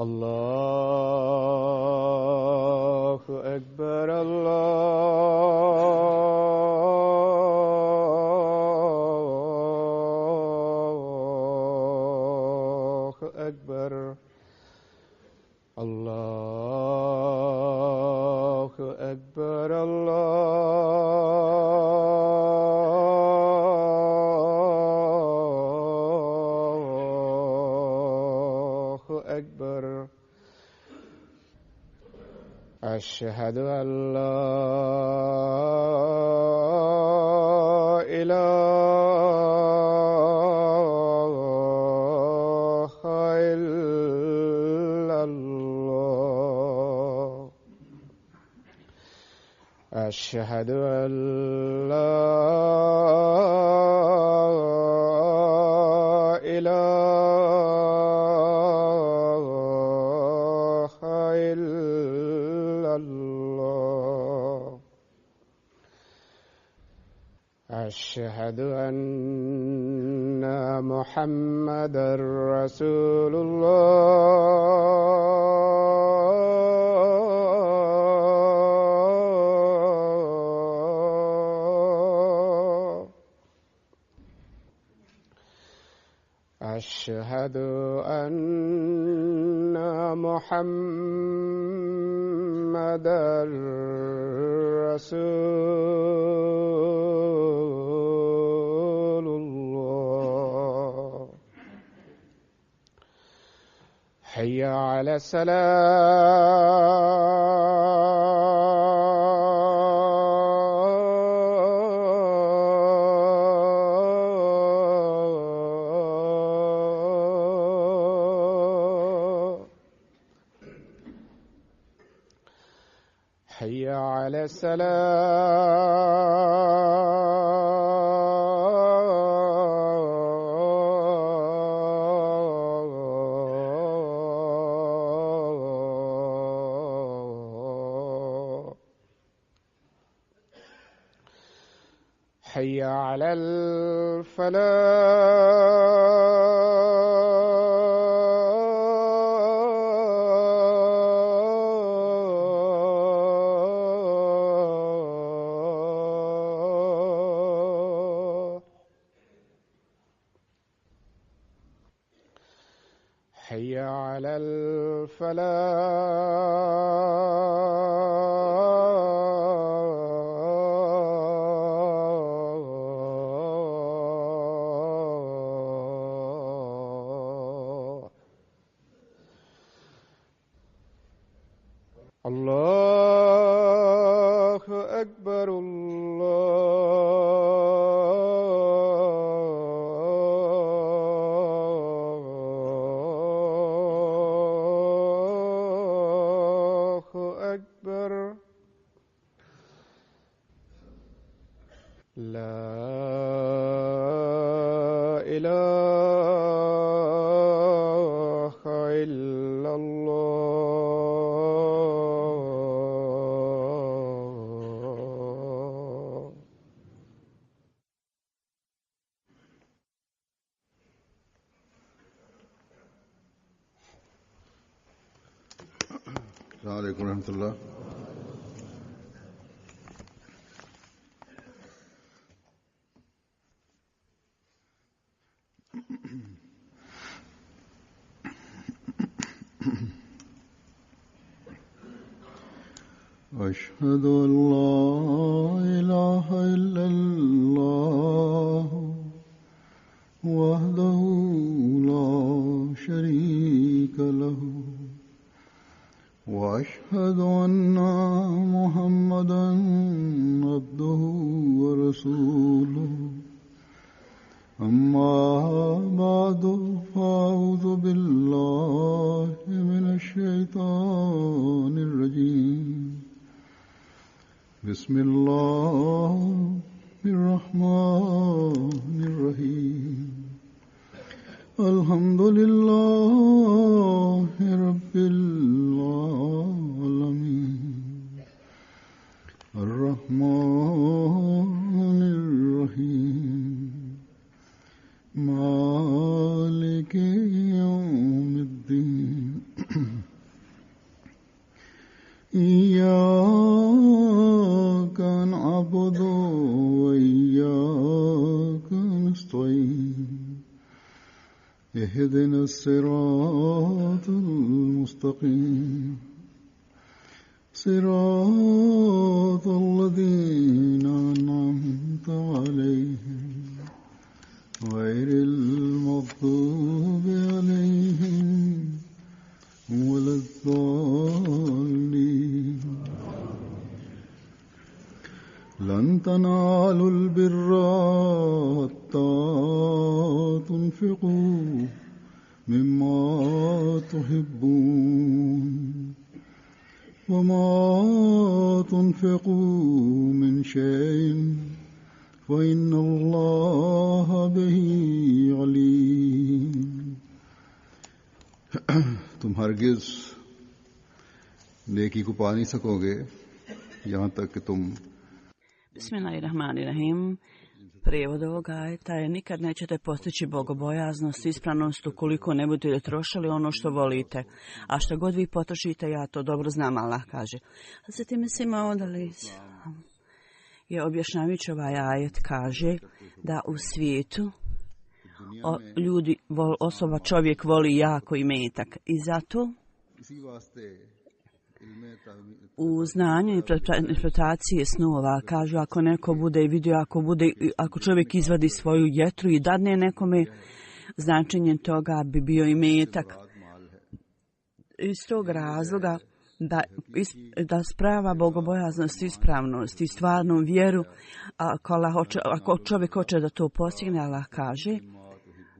الله أكبر الله أكبر الله أكبر الله أكبر. أشهد أن لا إله إلا الله. أشهد أن لا إله إلا الله. أشهد أن محمدًا رسول الله. أشهد أن محمدًا رسول الله. حي على الصلاة. حي على السلام. حي على الفلاح. حي على الفلاح. الله أكبر الله أكبر. لا إله إلا الله. السلام عليكم ورحمة الله. أشهد أن لا إله إلا الله وحده لا شريك له وأشهد أن محمدًا عبده ورسوله. أما بعد فأعوذ بالله من الشيطان الرجيم. بسم الله الرحمن الرحيم. الحمد لله رب العالمين. الرحمن الرحيم. مالك يوم الدين. اهدنا الصراط المستقيم صراط الذين أنعمت عليهم غير المغضوب عليهم ولا الضالين لن تنالوا البر حتى تنفقوا مما تحبون وما تنفقوا من شيء فإن الله به عليم तुम हरगिज नेकी को पा नहीं सकोगे यहाँ तक कि तुम Bismillahirrahmanirrahim. Prijevod ovoga ajeta je: nikad nećete postići bogobojaznost, ispravnost ukoliko ne budete trošili ono što volite. A što god vi potrošite, ja to dobro znam, Allah kaže. Zatim se imao je objašnjavajući ovaj ajet kaže da u svijetu čovjek voli jako imetak i zato u znanju i interpretaciji snova kažu ako neko bude vidio, ako čovjek izvadi svoju jetru i dadne nekome, značenje toga bi bio imetak. Iz tog razloga da sprava bogobojaznost, ispravnost i stvarnu vjeru, ako čovjek hoće da to postigne, Allah kaže,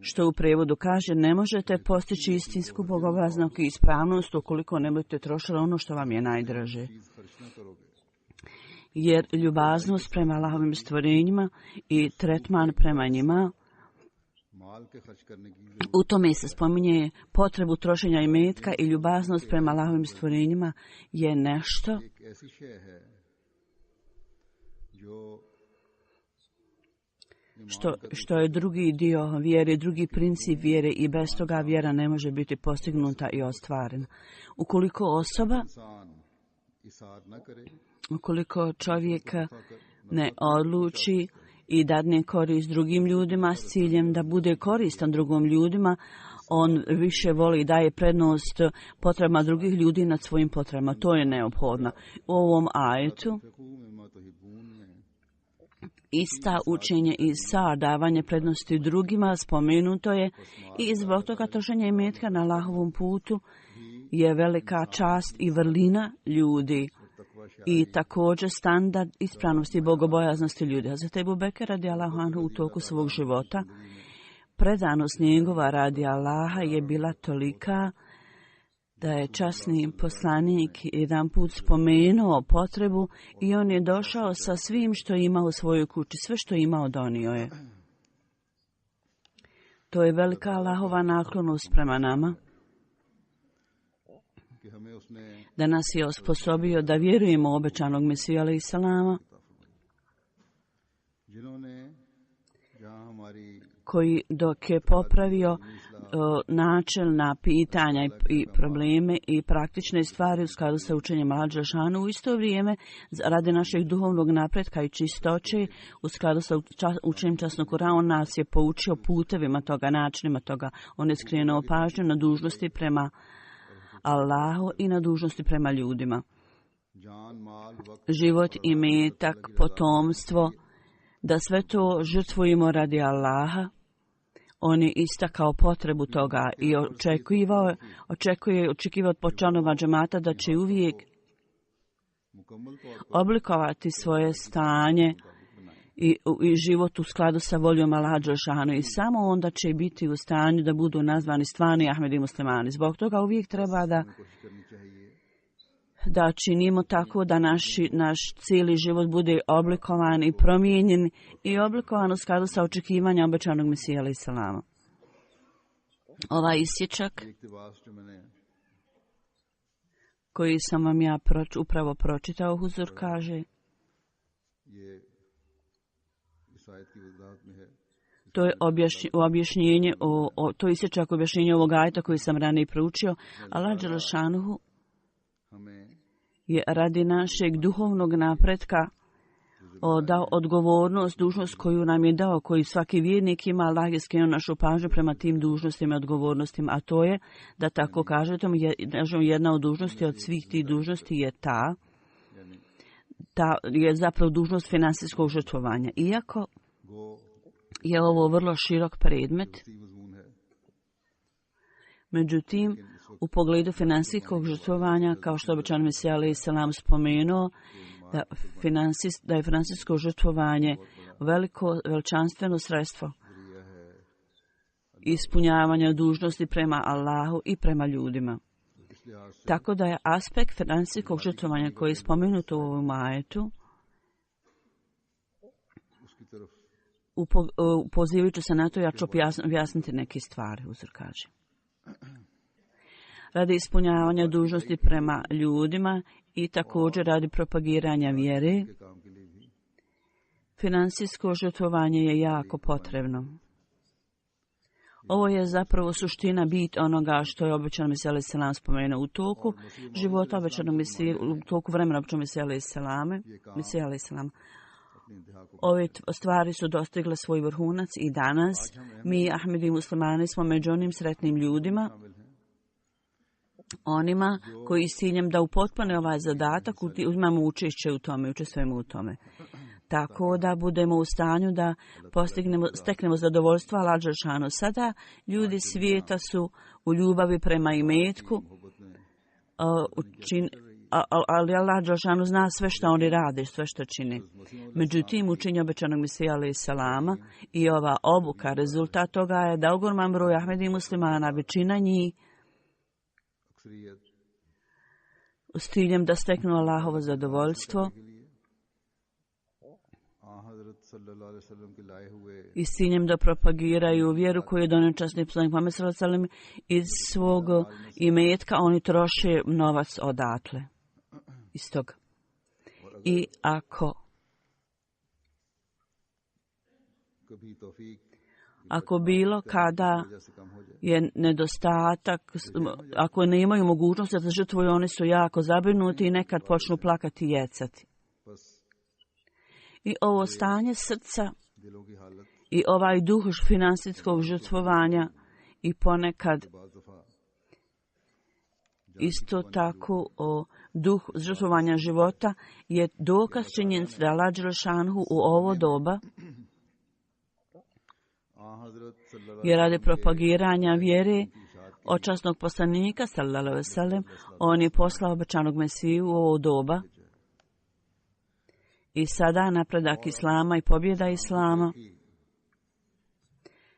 što u prijevodu kaže, ne možete postići istinsku bogobojaznost i ispravnost ukoliko ne budete trošili ono što vam je najdraže. Jer ljubaznost prema Allahovim stvorenjima i tretman prema njima, u tome se spominje potrebu trošenja imetka i ljubaznost prema Allahovim stvorenjima je nešto što je drugi dio vjere, drugi princip vjere i bez toga vjera ne može biti postignuta i ostvarena. Ukoliko čovjek ne odluči i dadne korist drugim ljudima s ciljem da bude koristan drugim ljudima, on više voli i daje prednost potrebama drugih ljudi nad svojim potrebama. To je neophodno. U ovom ajetu ista učenje i davanje prednosti drugima spomenuto je i zbog toga trošenje imetka na Allahovom putu je velika čast i vrlina ljudi i također standard ispravnosti i bogobojaznosti ljudi. Hazreti Ebu Bekr radijallahu anhu u toku svog života predanost njegova radi Allaha je bila tolika da je časni poslanik jedan put spomenuo potrebu i on je došao sa svim što ima u svojoj kući, sve što imao donio je. To je velika Allahova naklonost prema nama, da nas je osposobio da vjerujemo u obećanog Mesiju alejhi salama, koji dok je popravio načelna pitanja i probleme i praktične stvari u skladu sa učenjem Allaha dželešanu, u isto vrijeme radi našeg duhovnog napretka i čistoće u skladu sa učenjem časnog Kurana, on nas je poučio putevima toga, načinima toga. On je skrenuo pažnju na dužnosti prema Allahu i na dužnosti prema ljudima. Život, imetak, potomstvo, da sve to žrtvujemo radi Allaha. On je istakao potrebu toga i očekivao od članova džemata da će uvijek oblikovati svoje stanje i život u skladu sa voljom Allaha dželešanu i samo onda će biti u stanju da budu nazvani stvarni Ahmedi muslimani. Zbog toga uvijek treba da činimo tako da naš cijeli život bude oblikovan i promijenjen i oblikovan u skladu sa očekivanjem obećanog Mesija alejhi salama. Ovaj isječak koji sam vam ja upravo pročitao, huzur kaže, to je objašnjenje, to je isječak objašnjenja ovog ajeta koji sam ranije proučio. Allah dželešanuhu je radi našeg duhovnog napretka dao odgovornost, dužnost koju nam je dao, koju svaki vjernik ima. Allah je skrenuo našu pažnju prema tim dužnostima i odgovornostima, a to je, da tako kažete, jedna od dužnosti od svih tih dužnosti je ta je zapravo dužnost finansijskog žrtvovanja. Iako je ovo vrlo širok predmet, međutim, u pogledu finansijskog žrtvovanja, kao što obećan Mesija alejhi selam spomenuo, da je finansijsko žrtvovanje veličanstveno sredstvo ispunjavanja dužnosti prema Allahu i prema ljudima. Tako da je aspekt finansijskog žrtvovanja koji je spomenut u ovom ajetu, pozivat ću se na to, ja ću objasniti neke stvari, uzor kaže. Radi ispunjavanja dužnosti prema ljudima i također radi propagiranja vjere, finansijsko žrtvovanje je jako potrebno. Ovo je zapravo suština, bit onoga što je obećan Mesija alejhi selam spomenuo u toku života obećanog Mesije, u toku vremena obećanog Mesija alejhi selam. Ove stvari su dostigle svoj vrhunac i danas mi, Ahmedi muslimani, smo među onim sretnim ljudima, onima koji s ciljem da upotpune ovaj zadatak imamo učešće u tome, učestvujemo u tome. Tako da budemo u stanju da steknemo zadovoljstvo Allah dželešanu. Sada ljudi svijeta su u ljubavi prema imetku, ali Allah dželešanu zna sve što oni rade, sve što čine. Međutim, učenje obećanog Mesija alejhi selama i ova obuka, rezultat toga je da ogroman broj Ahmedi muslimana, većina njih, s ciljem da steknu Allahovo zadovoljstvo i s ciljem da propagiraju vjeru koju je donio časni poslanik Muhammed sallallahu alejhi ve sellem, iz svog imetka oni troše novac odatle. Iz toga. I ako bilo kada je nedostatak, ako ne imaju mogućnosti da žrtvuju, oni su jako zabrinuti i nekad počnu plakati i jecati. I ovo stanje srca i ovaj duh finansijskog žrtvovanja i ponekad isto tako duh žrtvovanja života je dokaz činjenice da Allah dželešanu u ovo doba je radi propagiranja vjere od časnog poslanika sallallahu alejhi ve sellem, on je poslao obećanog Mesiju u ovo doba. I sada napredak Islama i pobjeda Islama,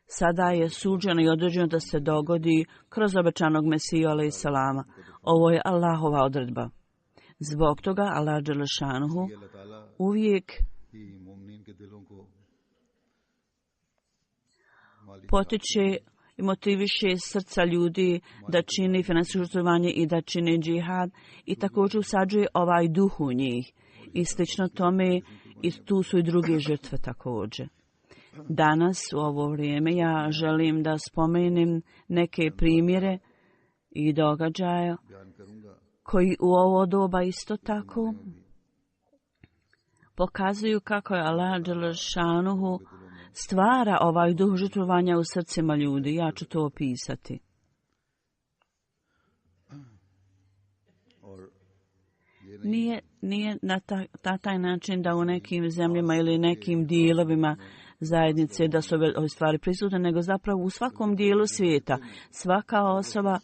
sada je suđeno i određeno da se dogodi kroz obećanog Mesiju alejhi selama. Ovo je Allahova odredba. Zbog toga Allah dželešanuhu uvijek potiče i motiviše srca ljudi da čini finansijsko žrtvovanje i da čini džihad i također usađuje ovaj duh u njih. I slično tome, i tu su i druge žrtve također. Danas, u ovo vrijeme, ja želim da spomenem neke primjere i događaja koji u ovo doba isto tako pokazuju kako je Allah dželešanuhu stvara ovaj duh žrtvovanja u srcima ljudi. Ja ću to opisati. Nije na taj način da u nekim zemljama ili nekim dijelovima zajednice da su ove stvari prisutne, nego zapravo u svakom dijelu svijeta. Svaka osoba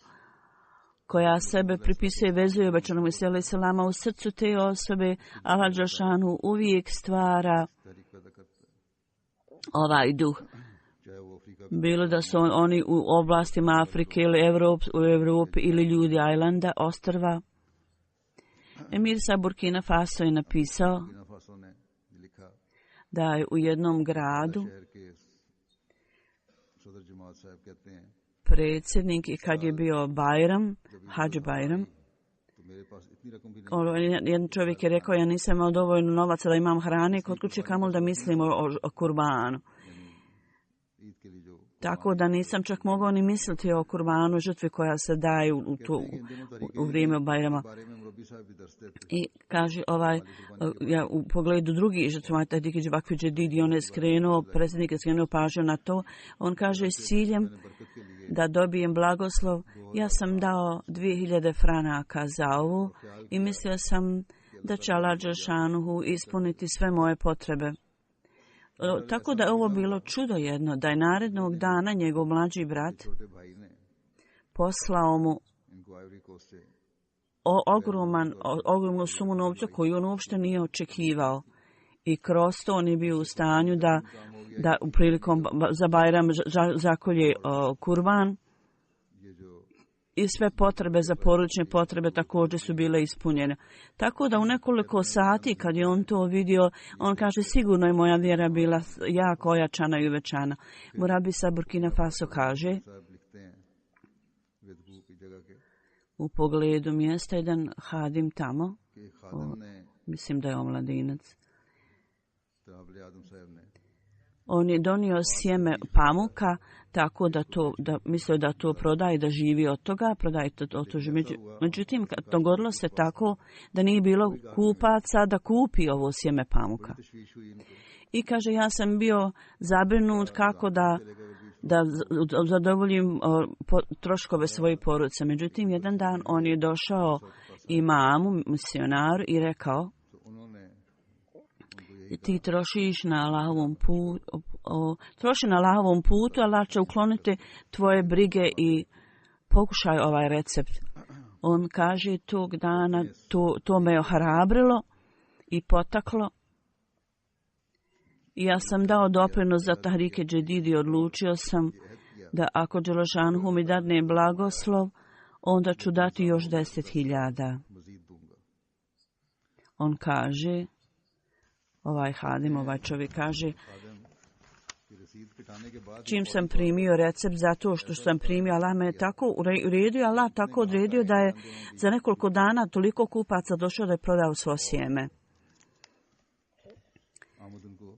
koja sebe pripisuje, vezuje obećanog Mesiju alejhi selama, u srcu te osobe Allah dželešanu uvijek stvara ovaj duh. Bilo da su oni u oblastima Afrike ili u Evropi ili ljudi Ajlanda, ostrva. Emir sa Burkina Faso je napisao da je u jednom gradu predsjednik i kad je bio Bajram, Hadž Bajram, jedan čovjek je rekao, ja nisam imao dovoljno novaca da imam hrane kod kuće, kamoli da mislim o kurbanu. Tako da nisam čak mogao ni misliti o kurbanu, žrtvi koja se daje u vrijeme Bajrama. I kaže ja u pogledu drugih žrtva, Tahdiki Dživakvi Džedidi, on je skrenuo, predsjednik je skrenuo pažnju na to. On kaže s ciljem da dobijem blagoslov, ja sam dao 2000 franaka za ovo i mislio sam da će Allah Đelšanuhu ispuniti sve moje potrebe. Tako da je ovo bilo čudo jedno, da je narednog dana njegov mlađi brat poslao mu ogromnu sumu novca koju on uopšte nije očekivao. I kroz to on je bio u stanju da u prilikom za Bajram zakolje kurban. I sve potrebe za porodične potrebe također su bile ispunjene. Tako da u nekoliko sati kad je on to vidio, on kaže sigurno je moja vjera bila jako ojačana i uvećana. Murabi sa Burkina Faso kaže u pogledu mjesta jedan hadim tamo, mislim da je omladinac. On je donio sjeme pamuka, tako da mislio da to prodaje, da živi od toga, prodaje to. Međutim, dogodilo se tako da nije bilo kupaca da kupi ovo sjeme pamuka. I kaže, ja sam bio zabrinut kako da zadovoljim troškove svoje porodice. Međutim, jedan dan on je došao imamu, misionaru i rekao, ti trošiš na Allahovom putu, Allah će ukloniti tvoje brige i pokušaj ovaj recept. On kaže tog dana, to me ohrabrilo i potaklo. I ja sam dao doprinos za Tahrike Džedidi, odlučio sam da ako Đelešanohu mi dadne blagoslov, onda ću dati još 10.000. On kaže, ovaj čovjek kaže, čim sam primio recept zato što sam primio, Allah me tako uredio, Allah tako odredio da je za nekoliko dana toliko kupaca došao da je prodao svo sjeme.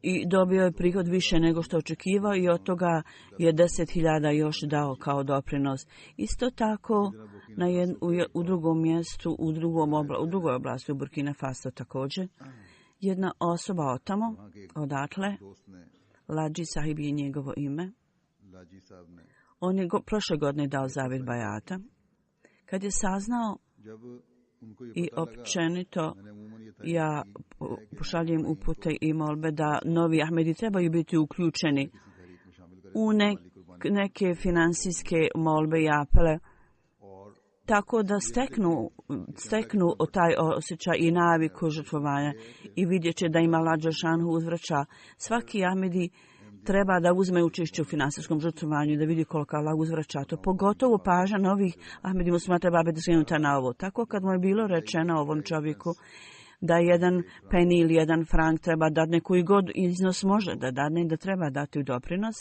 I dobio je prihod više nego što očekivao i od toga je 10.000 još dao kao doprinos. Isto tako u drugom mjestu, u drugoj oblasti u Burkina Faso također. Jedna osoba od tamo, odatle, Lađi Sahib je njegovo ime. On je prošle godine dao zavjet bajata. Kad je saznao i općenito ja pošaljem upute i molbe da novi Ahmedi trebaju biti uključeni u neke financijske molbe i apele, tako da steknu taj osjećaj i naviku žrtvovanja i vidjet će da ima Allah Đelšanuhu uzvraća. Svaki Ahmedi treba da uzme učešće u finansijskom žrtvovanju i da vidi koliko Allah uzvraća to. Pogotovo pažnja novih Ahmedi muslima treba biti skrenuta na ovo. Tako kad mu je bilo rečeno ovom čovjeku da jedan peni ili jedan frank treba dati, koji god iznos može da dadne i da treba dati u doprinos.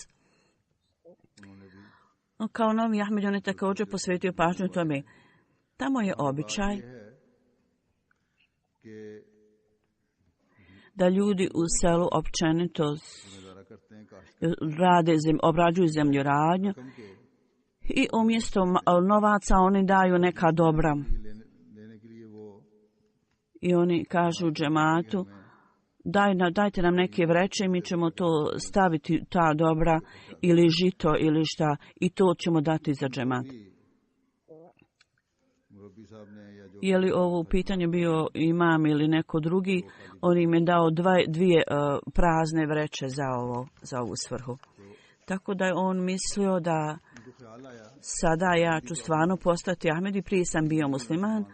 Kao novi Ahmed, on je također posvetio pažnju tome. Tamo je običaj da ljudi u selu općenito obrađuju zemljoradnju i umjesto novaca oni daju neka dobra. I oni kažu džematu, dajte nam neke vreće i mi ćemo to staviti, ta dobra ili žito ili šta, i to ćemo dati za džemat. Je li ovo pitanje bio imam ili neko drugi, on im je dao dvije prazne vreće za ovu svrhu. Tako da je on mislio da sada ja ću stvarno postati Ahmed i prije sam bio musliman.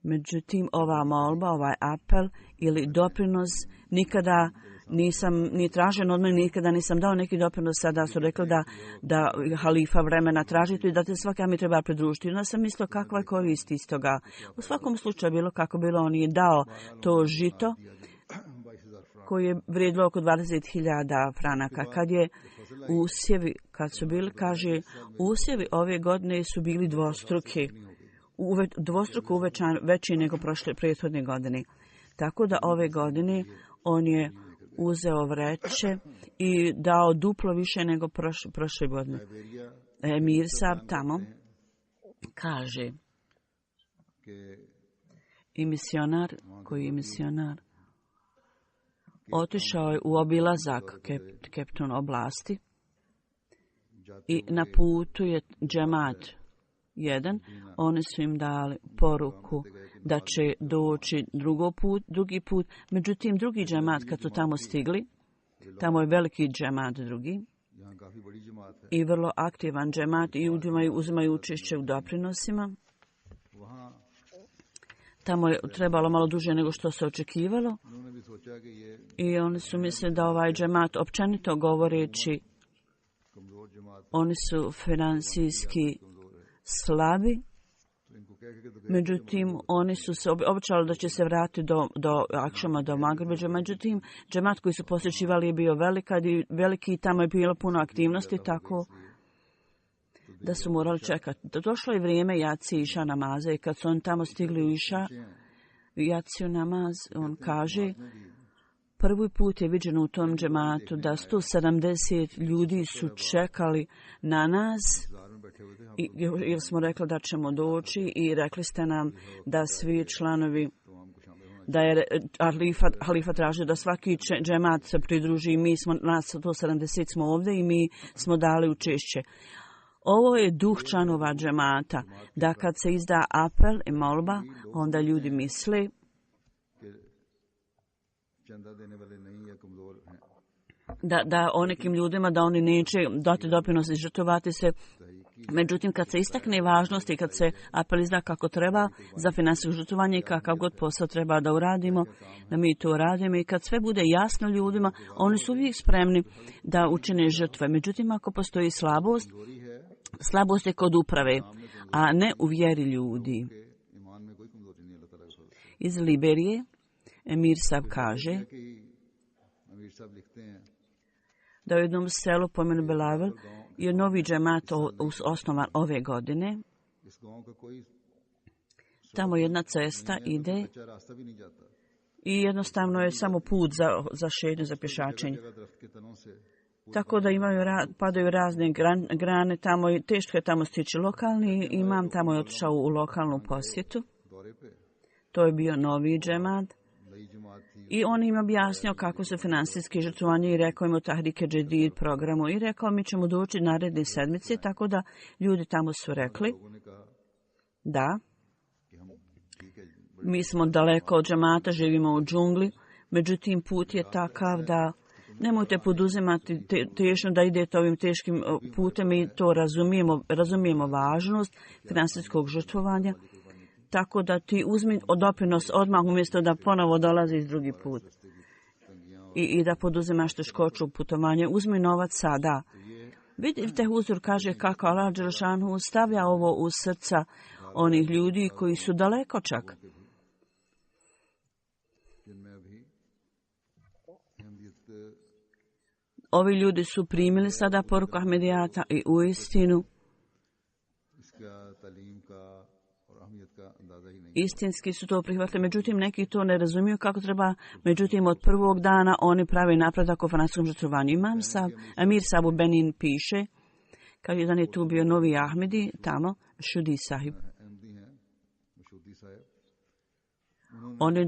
Međutim, ova molba, ovaj apel ili doprinos nikada nisam ni tražen od mene, nikada nisam dao neki doprinos. Sada su rekli da halifa vremena tražiti i da te svaki mi treba pridružiti. Onda sam mislio kakva je korist iz toga. U svakom slučaju bilo kako bilo, on je dao to žito koje je vrijedilo oko 20.000 franaka. Kad je usjevi, kad su bili, kaže, usjevi ove godine su bili dvostruko veći nego prethodne godine. Tako da ove godine on je uzeo vreće i dao duplo više nego prošle godine. Emir Sab tamo kaže i misionar koji je misionar otišao je u obilazak Kepton oblasti i na putu je džemat jedan. Oni su im dali poruku da će doći drugi put. Međutim, drugi džemat kad su tamo stigli, tamo je veliki džemat drugi i vrlo aktivan džemat i uzimaju učešće u doprinosima. Tamo je trebalo malo duže nego što se očekivalo i oni su mislili da ovaj džemat, općenito govoreći, oni su financijski slabi. Međutim, oni su se obećali da će se vratiti do akšama, do Magrebeđa. Međutim, džemat koji su posjećivali je bio veliki i tamo je bilo puno aktivnosti, tako da su morali čekati. Došlo je vrijeme jaci iša namaza i kad su oni tamo stigli u iša, jaciju namaz, on kaže, prvi put je viđeno u tom džematu da 170 ljudi su čekali na nas jer smo rekli da ćemo doći i rekli ste nam da svi članovi, da je halifa tražio da svaki džemat se pridruži i mi smo, nas 170 smo ovdje i mi smo dali učešće. Ovo je duh članova džemata, da kad se izda apel i molba, onda ljudi misle da o nekim ljudima da oni neće dati doprinos i žrtvovati se. Međutim, kad se istakne važnost i kad se apel izda kako treba za finansijsko žrtvovanje i kakav god posao treba da uradimo, da mi to radimo i kad sve bude jasno ljudima, oni su uvijek spremni da učine žrtve. Međutim, ako postoji slabost je kod uprave, a ne u vjeri ljudi. Iz Liberije Emir Sab kaže da u jednom selu po imenu Belavel je novi džemat osnovan ove godine. Tamo jedna cesta ide i jednostavno je samo put za šetnju, za pješačenje. Tako da padaju razne grane tamo i teško je tamo stići. Lokalni imam tamo je otišao u lokalnu posjetu. To je bio novi džemat. I on im objasnio kako se finansijski žrtvovanje i rekao im o Tahrike Džedid programu i rekao mi ćemo doći naredne sedmice, tako da ljudi tamo su rekli da mi smo daleko od džemata, živimo u džungli, međutim put je takav da nemojte poduzimati tešno da idete ovim teškim putem i to razumijemo važnost finansijskog žrtvovanja. Tako da ti uzmi doprinos odmah umjesto da ponovo dolaziš drugi put. I da poduzimaš teškoću putovanja. Uzmi novac sada. Vidite, Huzur kaže kako Allah Đelešanu stavlja ovo u srca onih ljudi koji su daleko čak. Ovi ljudi su primili sada poruku Ahmedijata i uistinu istinski su to prihvatili, međutim neki to ne razumiju kako treba, međutim od prvog dana oni pravi napredak o finansijskom žrtvovanju. Emir Sabu Benin piše, kao jedan je tu bio novi Ahmedi, tamo, Šudi Sahib. On je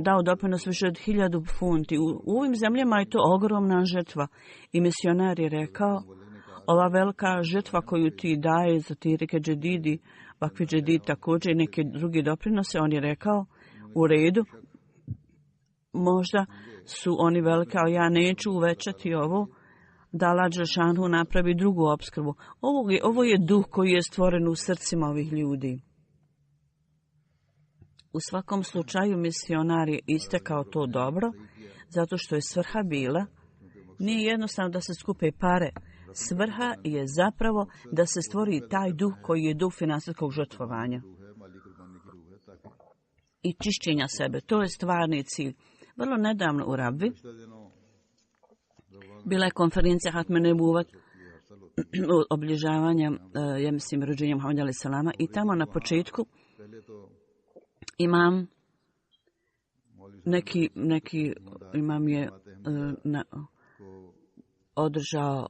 dao doprinos više od 1000 funti. U ovim zemljama je to ogromna žrtva. I misionar je rekao, ova velika žrtva koju ti daje za Tahrike Džedidi, Vakfi Džedid također i neke drugi doprinose, on je rekao, u redu, možda su oni velike, ali ja neću uvećati ovo, da Allah Đelešanu napravi drugu opskrbu. Ovo je duh koji je stvoren u srcima ovih ljudi. U svakom slučaju misionar je istekao to dobro, zato što je svrha bila, nije jednostavno da se skupe pare. Svrha je zapravo da se stvori taj duh koji je duh finansijskog žrtvovanja i čišćenja sebe. To je stvarni cilj. Vrlo nedavno u Rabvi bila je konferencija Hatme Nebuvat obilježavanja, ja mislim, rođenja Muhammeda alejhi selama i tamo na početku imam neki imam je održao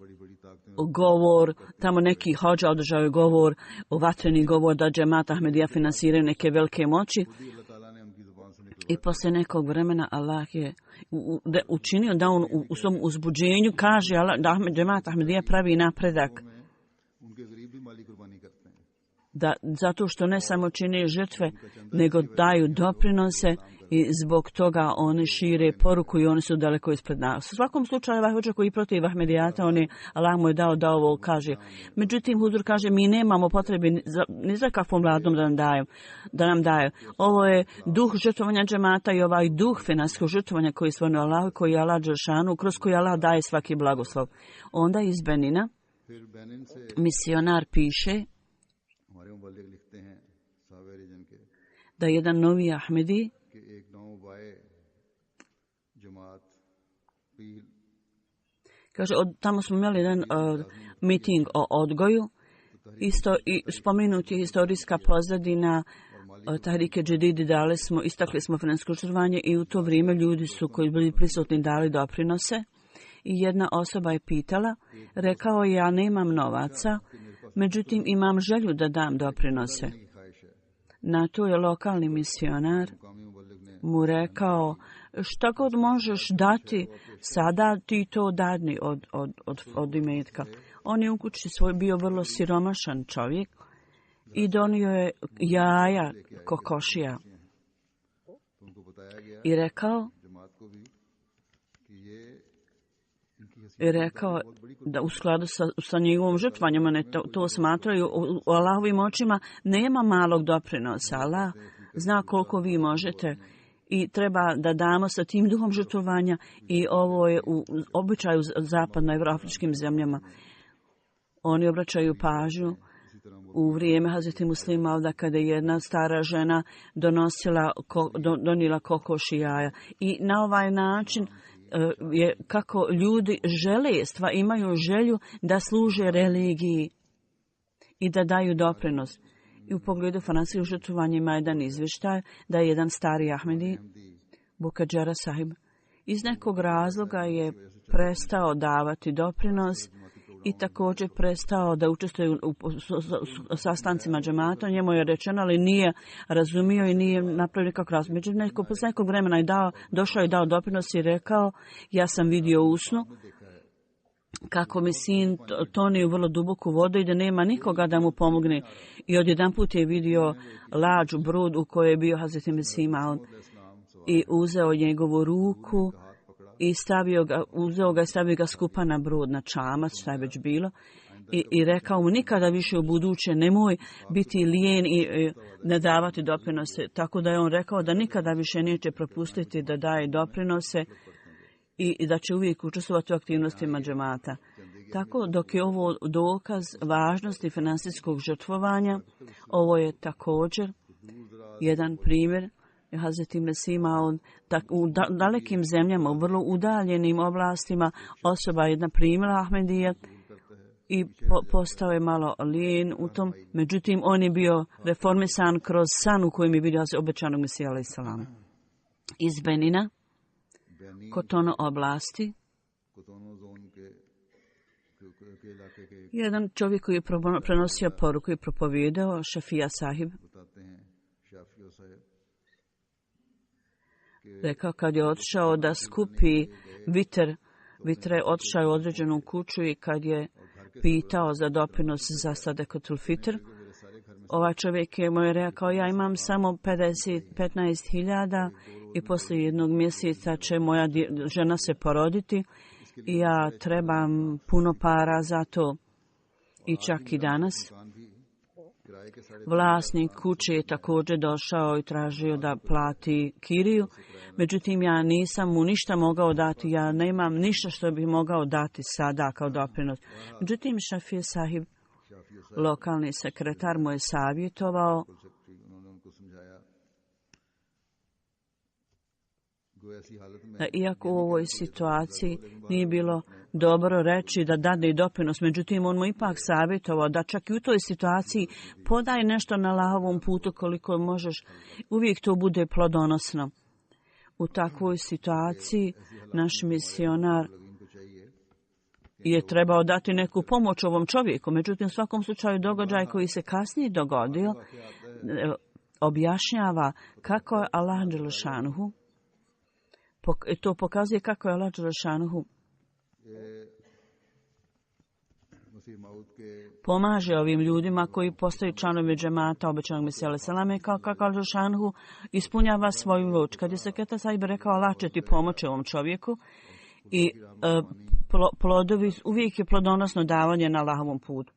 govor, tamo neki hodža održao je govor, vatreni govor da džemat Ahmedija finansiraju neke velike moći. I poslije nekog vremena Allah je učinio da on u svom uzbuđenju kaže da džemat Ahmedija pravi napredak. Da, zato što ne samo čine žrtve, nego daju doprinose i zbog toga oni šire poruku i oni su daleko ispred nas. U svakom slučaju, ovaj hođa koji protiv Ahmedijata, Allah mu je dao da ovo kaže. Međutim, Huzur kaže, mi nemamo potrebe ni za kakvom vladom da nam daju. Ovo je duh žrtvovanja džemata i ovaj duh finanskog žrtvovanja koji je stvoreno Allah, koji je Allah Đelšanu, kroz koji Allah daje svaki blagoslov. Onda iz Benina misionar piše da jedan novi Ahmedi kaže, tamo smo imali jedan miting o odgoju, isto i spomenuti je historijska pozadina Tahrike Džedidi, istakli smo financijsko žrtvovanje i u to vrijeme ljudi su koji bili prisutni dali doprinose i jedna osoba je pitala, rekao je, ja nemam novaca, međutim imam želju da dam doprinose. Na to je lokalni misionar mu rekao, šta god možeš dati, sada ti to dadni od imetka. On je u kući svoj bio vrlo siromašan čovjek i donio je jaja kokošija. I rekao da u skladu sa njegovom žrtvanjem, one to smatraju u Allahovim očima, nema malog doprinosa. Allah zna koliko vi možete i treba da damo sa tim duhom žrtvovanja i ovo je u običaju zapadnoevroafričkim zemljama. Oni obraćaju pažnju u vrijeme Hazreti Muslima Mauda kada je jedna stara žena donijela kokoš i jaja. I na ovaj način je kako ljudi imaju želju da služe religiji i da daju doprinos. I u pogledu financijskog žrtvovanja ima jedan izvještaj da je jedan stari Ahmedi, Bukadžara sahib, iz nekog razloga je prestao davati doprinos i također prestao da učestvuje u sastancima džemata. Njemu je rečeno, ali nije razumio i nije napravio nikakvu razliku. Međutim, posle nekog vremena je došao i dao doprinos i rekao, ja sam vidio u snu kako mi sin toni u vrlo duboku vodu i da nema nikoga da mu pomogne. I odjedanput je vidio lađu brod u kojoj je bio Hazreti Mesih Maud i uzeo njegovu ruku i stavio ga skupa na brod, na čamac, šta je već bilo. I rekao mu, nikada više u buduće nemoj biti lijen i ne davati doprinose. Tako da je on rekao da nikada više neće propustiti da daje doprinose i da će uvijek učestvovati u aktivnostima džemata. Tako, dok je ovo dokaz važnosti financijskog žrtvovanja, ovo je također jedan primjer Hazreti Mesih Maud, u dalekim zemljama, u vrlo udaljenim oblastima, osoba jedna primila Ahmedija i postao je malo lijen u tom. Međutim, on je bio reformisan kroz san u kojem je vidio obećanog Mesija alaih salam. Iz Benina, Kotono oblasti, jedan čovjek koji je prenosio poruku i propovijedao, Šafija sahib, rekao kad je otišao da skupi Vitre je otišao u određenu kuću i kad je pitao za doprinos za Sadekatul Fitr, ovaj čovjek je mu rekao, ja imam samo 15.000 i poslije jednog mjeseca će moja žena se poroditi i ja trebam puno para za to. I čak i danas vlasnik kuće je također došao i tražio da plati kiriju. Međutim, ja nisam mu ništa mogao dati, ja nemam ništa što bih mogao dati sada kao doprinos. Međutim, Šafija sahib, lokalni sekretar, mu je savjetovao da iako u ovoj situaciji nije bilo dobro reći da dade i doprinos, međutim on mu ipak savjetovao da čak i u toj situaciji podaj nešto na Allahovom putu koliko možeš, uvijek to bude plodonosno. U takvoj situaciji naš misionar je trebao dati neku pomoć ovom čovjeku. Međutim, u svakom slučaju događaj koji se kasnije dogodio objašnjava kako je Allah dželešanuhu, to pokazuje kako je Allah dželešanuhu pomaže ovim ljudima koji postaju članovi džemata obećanog Mesija alejhi selame, kao kako Allah dželešanuhu ispunjava svoju luč. Kad je Seketa Sahib rekao Allah će ti pomoći ovom čovjeku i plodovi, uvijek je plodonosno davanje na Allahovom putu.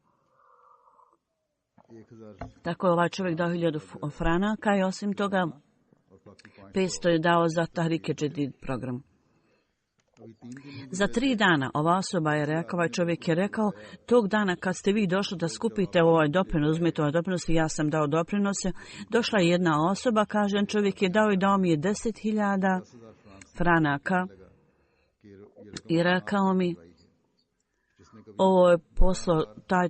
Tako je ovaj čovjek dao 1000 franaka i osim toga 500 je dao za Tahrike Džedid program. Za 3 dana ova osoba je rekao, ovaj čovjek je rekao, tog dana kad ste vi došli da skupite ovaj doprinos, uzmete ovaj doprinos i ja sam dao doprinose, došla je jedna osoba, kaže, čovjek je dao i dao mi je 10.000 franaka i rekao mi, ovo je poslao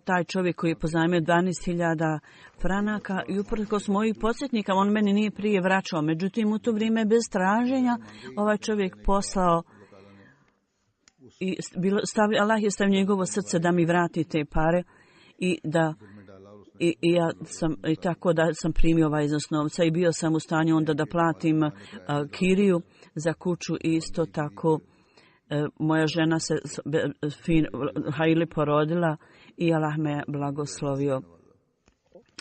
taj čovjek koji je pozajmio 12.000 franaka i uprkos mojih podsjetnika, on meni nije prije vraćao. Međutim, u to vrijeme bez traženja ovaj čovjek poslao i Allah je stavio njegovo srce da mi vrati te pare i ja sam i tako da sam primio ovaj iznos novca i bio sam u stanju onda da platim kiriju za kuću i isto tako moja žena se hajli porodila i Allah me blagoslovio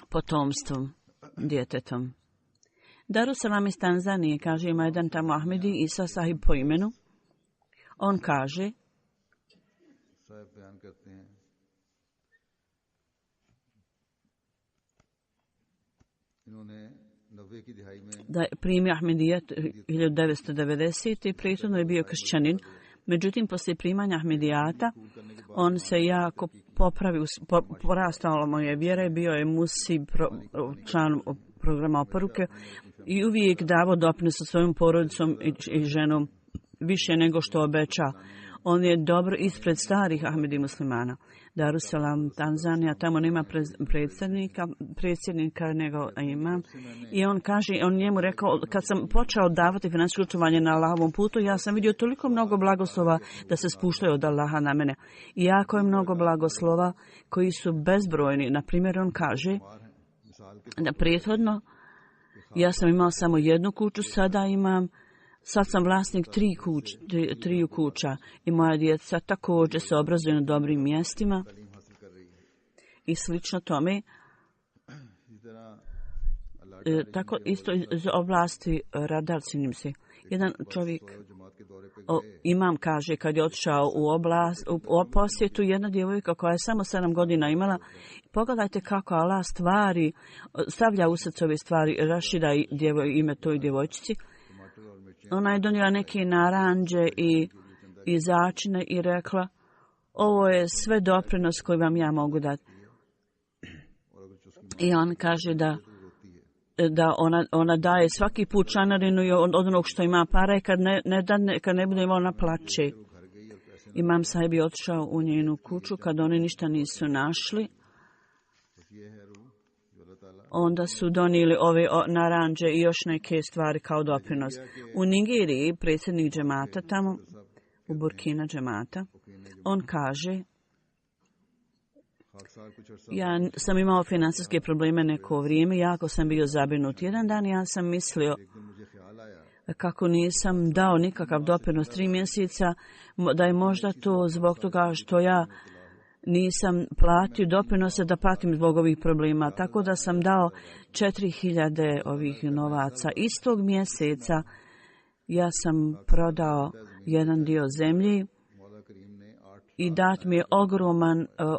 potomstvom, djetetom. Darussalam iz Tanzanije, kaže, ima jedan tamo Ahmedi Isa Sahib po imenu. On kaže da je primio Ahmedijet 1990. i prethodno je bio kršćanin. Međutim, poslije primanja Ahmedijata, on se jako popravio, porastala mu je vjera, bio je musi član programa oporuke i uvijek davao doprinos sa svojom porodicom i ženom više nego što obeća. On je dobro ispred starih Ahmedi muslimana. Darussalam, Tanzanija, tamo nema predsjednika nego imam. I on kaže, on njemu rekao, kad sam počeo davati financijsko učestvovanje na Allahovom putu, ja sam vidio toliko mnogo blagoslova da se spuštaju od Allaha na mene. I jako je mnogo blagoslova koji su bezbrojni. Na primjer, on kaže da prethodno ja sam imao samo jednu kuću, sad sam vlasnik 3 kuća i moja djeca također se obrazuju na dobrim mjestima i slično tome. Tako isto iz oblasti radar, činim se. Jedan čovjek, imam kaže, kad je otišao u posjetu, jedna djevojka koja je samo 7 godina imala, pogledajte kako Allah stvari, stavlja u srce ove stvari, rašida ime toj djevojčici. Ona je donijela neke naranđe i začine i rekla, ovo je sve doprinos koji vam ja mogu dati. I on kaže da ona daje svaki put članarinu od onog što ima para i kad ne bude imala, ona plače. Imam Sahib je otišao u njenu kuću kad oni ništa nisu našli. Onda su donijeli ove naranđe i još neke stvari kao doprinos. U Nigeriji predsjednik džemata tamo, u Burkina džemata, on kaže, ja sam imao financijske probleme neko vrijeme, jako sam bio zabrinut. Jedan dan ja sam mislio kako nisam dao nikakav doprinos 3 mjeseca, da je možda to zbog toga što ja nisam platio doprinose da platim zbog ovih problema. Tako da sam dao 4.000 ovih novaca. Istog mjeseca ja sam prodao jedan dio zemlji i dat mi je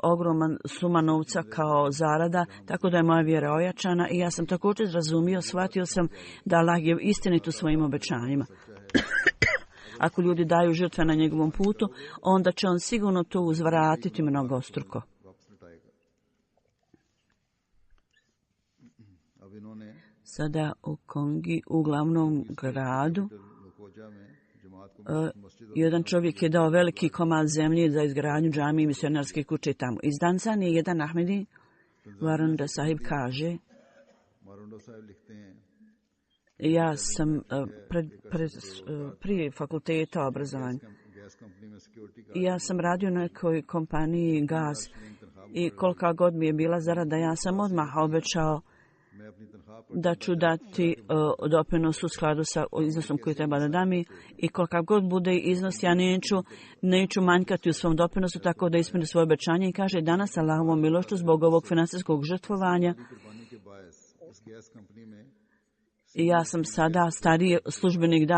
ogroman suma novca kao zarada, tako da je moja vjera ojačana i ja sam također razumio, shvatio sam da Allah je istinit u svojim obećanjima. Ako ljudi daju žrtve na njegovom putu, onda će on sigurno to uzvratiti mnogostruko. Sada u Kongi, u glavnom gradu, jedan čovjek je dao veliki komad zemlje za izgradnju džamije i misionarske kuće tamo. Iz Tanzanije jedan Ahmedi, Varunda Sahib, kaže Ja sam prije fakulteta obrazovanja. Ja sam radio u nekoj kompaniji Gaz i kolika god mi je bila zarada, ja sam odmah obećao da ću dati doprinos u skladu sa iznosom koji treba da dam i kolika god bude iznos, ja neću manjkati u svom doprinosu, tako da ispunim svoje obećanje. I kaže, danas Allahovom milošću zbog ovog financijskog žrtvovanja i ja sam sada stariji službenik,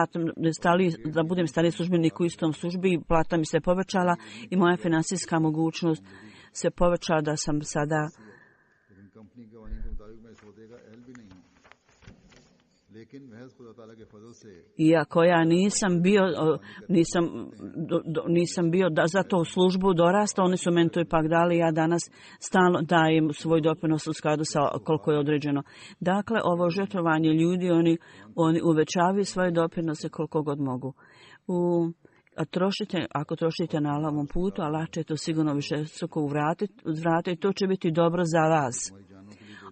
da budem stariji službenik u istom službi, plata mi se povećala i moja financijska mogućnost se povećala da sam sada iako ja nisam bio da za to službu dorastao, oni su meni to ipak dali, ja danas stalno dajem svoj doprinos u skladu sa koliko je određeno. Dakle, ovo žrtvovanje ljudi, oni uvećavaju svoje doprinose koliko god mogu. Ako trošite na Allahovom putu, Allah će to sigurno više vratiti, to će biti dobro za vas.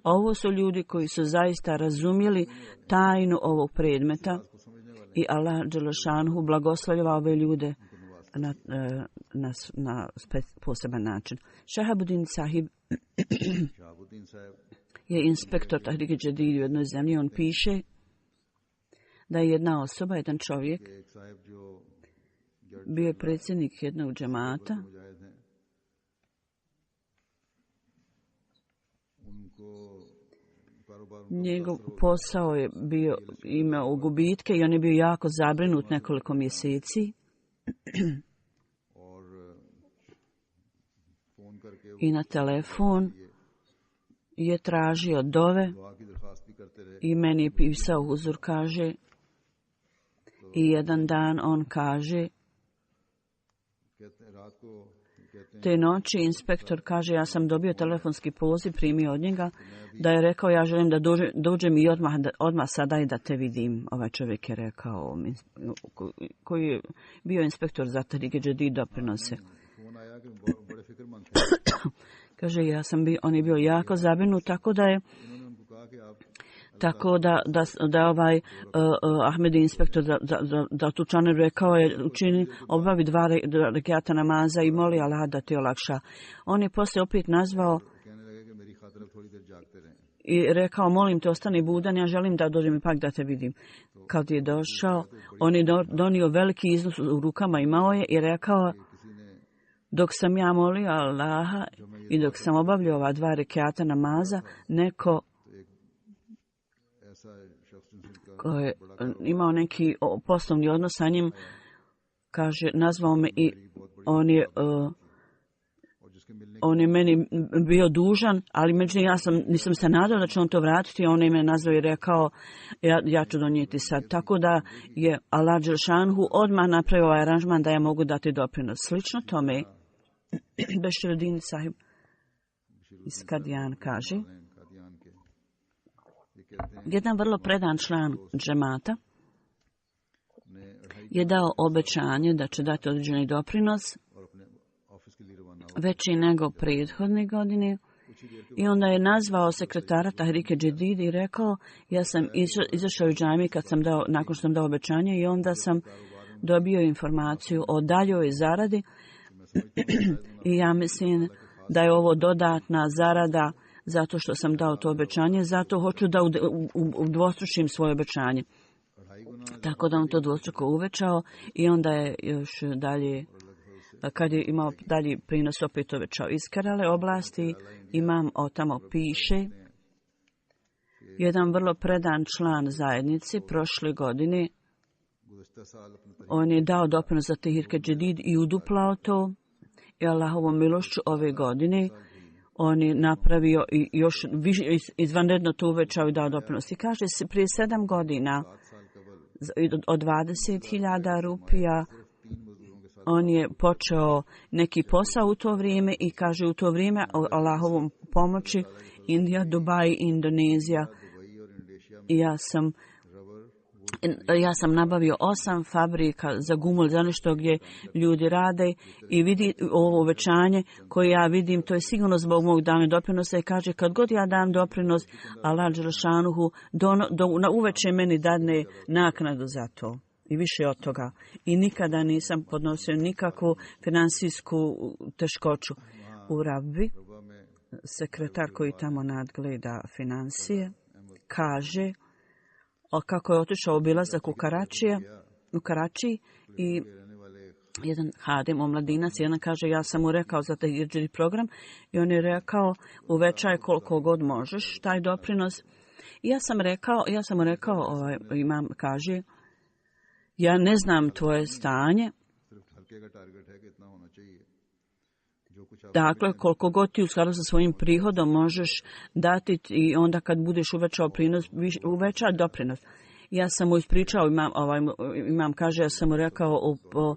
Ovo su ljudi koji su zaista razumjeli tajnu ovog predmeta i Allah dželešanhu blagoslovljava ove ljude na poseban način. Šahabuddin Sahib je inspektor Tahrike Jadid u jednoj zemlji. On piše da je jedna osoba, jedan čovjek, bio je predsjednik jednog džemata. Njegov posao je imao gubitke i on je bio jako zabrinut nekoliko mjeseci. I na telefon je tražio dove i meni je pisao huzur, kaže, i jedan dan on kaže, te noći inspektor kaže, ja sam dobio telefonski poziv, primio od njega, da je rekao, ja želim da dođem i odmah sada i da te vidim. Ovaj čovjek je rekao, koji je bio inspektor za Tahrike Jadid doprinose. Kaže, on je bio jako zabrinut, tako da ovaj Ahmedi inspektor da Tučaner rekao je obavi 2 rekata namaza i moli Allah da ti olakša. On je poslije opet nazvao i rekao, molim te, ostani budan, ja želim da dođem ipak da te vidim. Kad je došao, on je donio veliki iznos u rukama, imao je i rekao, dok sam ja molio Allaha i dok sam obavljao ova 2 rekata namaza, neko koji je imao neki poslovni odnos sa njim, kaže, nazvao me i on je meni bio dužan, ali međutim nisam se nadao da će on to vratiti, on je me nazvao i rekao, ja ću donijeti sad. Tako da je Allah dželšanhu odmah napravio ovaj aranžman da ja mogu dati doprinos. Slično tome, Beširuddin Sahib iz Kadijan kaže, jedan vrlo predan član džemata je dao obećanje da će dati određeni doprinos veći nego prethodne godine i onda je nazvao sekretara Tahrike Jadid i rekao, ja sam izašao iz džamije nakon što sam dao obećanje i onda sam dobio informaciju o daljoj zaradi i ja mislim da je ovo dodatna zarada zato što sam dao to obećanje, zato hoću da udvostručim svoje obećanje. Tako da on to dvostruko uvećao i onda je još dalje, kad je imao dalji prinos, opet uvećao. Iz Kerale oblasti tamo piše, jedan vrlo predan član zajednice prošle godine, on je dao doprinos za Tahrike Jadid i uduplao to i Allahovom milošću ove godine on je napravio i još izvanredno to uvećao i dao doprinos. I kaže se, prije 7 godina od 20.000 rupija on je počeo neki posao u to vrijeme i kaže u to vrijeme o Allahovom pomoći Indija, Dubaj, Indonezija. I ja sam Ja sam nabavio 8 fabrika za gumul, za nešto gdje ljudi rade i vidi ovo uvećanje koje ja vidim, to je sigurno zbog mog dana doprinosa i kaže kad god ja dam doprinos, Allah dželešanuhu na uveče meni dadne naknadu za to. I više od toga. I nikada nisam podnosio nikakvu finansijsku teškoću. U Rabbi, sekretar koji tamo nadgleda financije, kaže kako je otišao obilazak u Karačiji i jedan hadim, omladinac, jedan kaže ja sam mu rekao za taj hidžri program i on je rekao uvećaj koliko god možeš taj doprinos. I ja sam mu rekao imam kaže ja ne znam tvoje stanje. Dakle, koliko god ti u skladu sa svojim prihodom možeš dati i onda kad budeš uvećao prinos, uvećaj doprinos. Ja sam mu ispričao, imam kaže, ja sam mu rekao o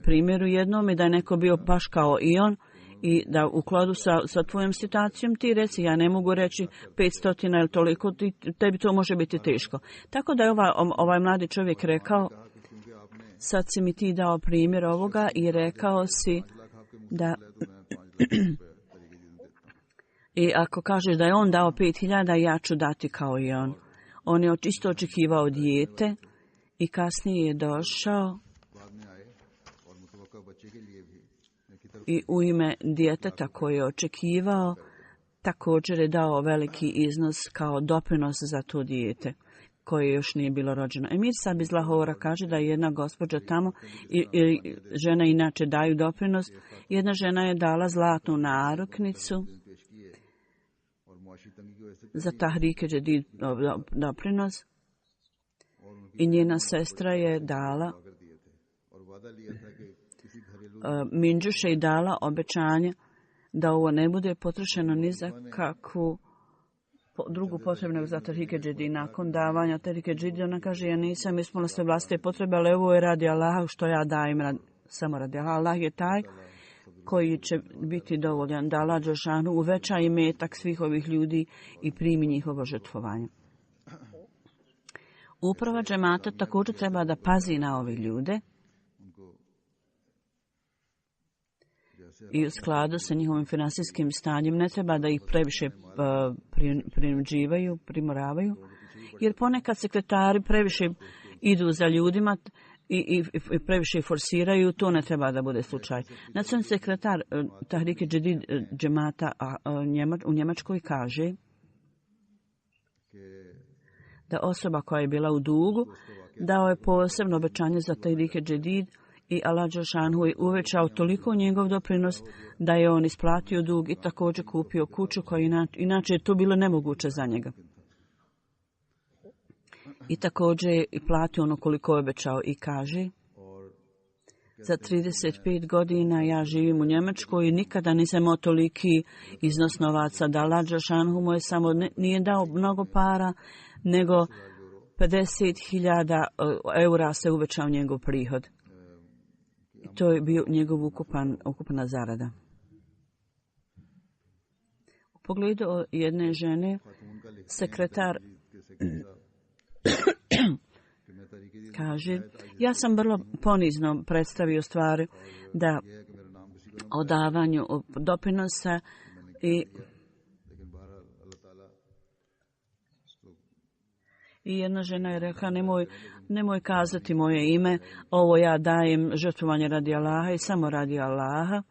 primjeru jednom i da je neko bio baš kao i on i da u kladu sa tvojom situacijom ti reci, ja ne mogu reći 500 ili toliko, tebi to može biti teško. Tako da je ovaj mladi čovjek rekao, sad si mi ti dao primjer ovoga i rekao si da i ako kažeš da je on dao 5.000, ja ću dati kao i on. On je isto očekivao dijete i kasnije je došao i u ime djeteta koje je očekivao također je dao veliki iznos kao doprinos za to dijete koje još nije bilo rođeno. Emir Sab iz Lahora kaže da je jedna gospođa tamo i žena inače daju doprinos. Jedna žena je dala zlatnu naruknicu za Tahrike Džedid doprinos i njena sestra je dala Minđuše i dala obećanje da ovo ne bude potrošeno ni za kakvu drugu potrebnu za Tahrike Džedid. Nakon davanja Tahrike Džedid ona kaže ja nisam ispunila sve vlastite potrebe, ali ovo je radi Allaha što ja dajem samo radi Allaha. Allah je taj koji će biti dovoljan da Allah dželešanu uveća imetak svih ovih ljudi i primi njihovo žrtvovanje. Uprava džemata također treba da pazi na ove ljude i u skladu sa njihovim finansijskim stanjem ne treba da ih previše prinuđivaju, primoravaju, jer ponekad sekretari previše idu za ljudima i previše forsiraju, to ne treba da bude slučaj. Nacionalni sekretar Tahrike Džedid džemata u Njemačkoj kaže da osoba koja je bila u dugu dao je posebno obećanje za Tahrike Džedid i Allah dželešanu je uvećao toliko njegov doprinos da je on isplatio dug i također kupio kuću koja inače je to bilo nemoguće za njega. I također je platio ono koliko je obećao i kaže za 35 godina ja živim u Njemačkoj i nikada nisam imao toliki iznos novaca da Allah dželešanu mu je samo nije dao mnogo para, nego 50.000 eura se uvećao njegov prihod. I to je bio njegov ukupna zarada. U pogledu jedne žene, sekretar kaže, ja sam vrlo ponizno predstavio stvari da o davanju doprinosa i jedna žena je rekla, nemoj kazati moje ime, ovo ja dajem žrtvovanje radi Allaha i samo radi Allaha.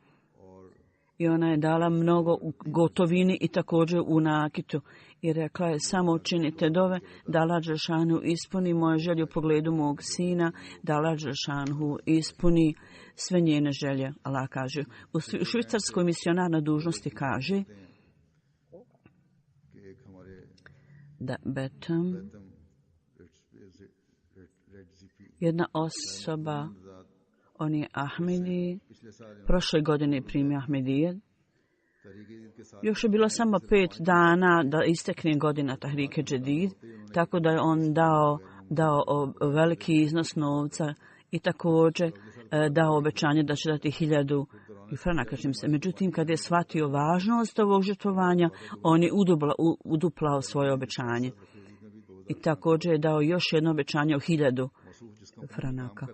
I ona je dala mnogo u gotovini i također u nakitu. I rekla je, samo učinite dove da Allah dželešanu ispuni moje želje u pogledu mog sina, da Allah dželešanu ispuni sve njene želje. Allah kaže. U Švicarskoj misionar na dužnosti kaže da Betam, jedna osoba, on je Ahmedi, prošle godine primio Ahmedije. Još je bilo samo 5 dana da istekne godina Tahrike Džedid, tako da je on dao veliki iznos novca i također dao obećanje da će dati 1000 franaka. Međutim, kad je shvatio važnost ovog žrtvovanja, on je uduplao svoje obećanje. i također je dao još jedno obećanje o 1000 franaka.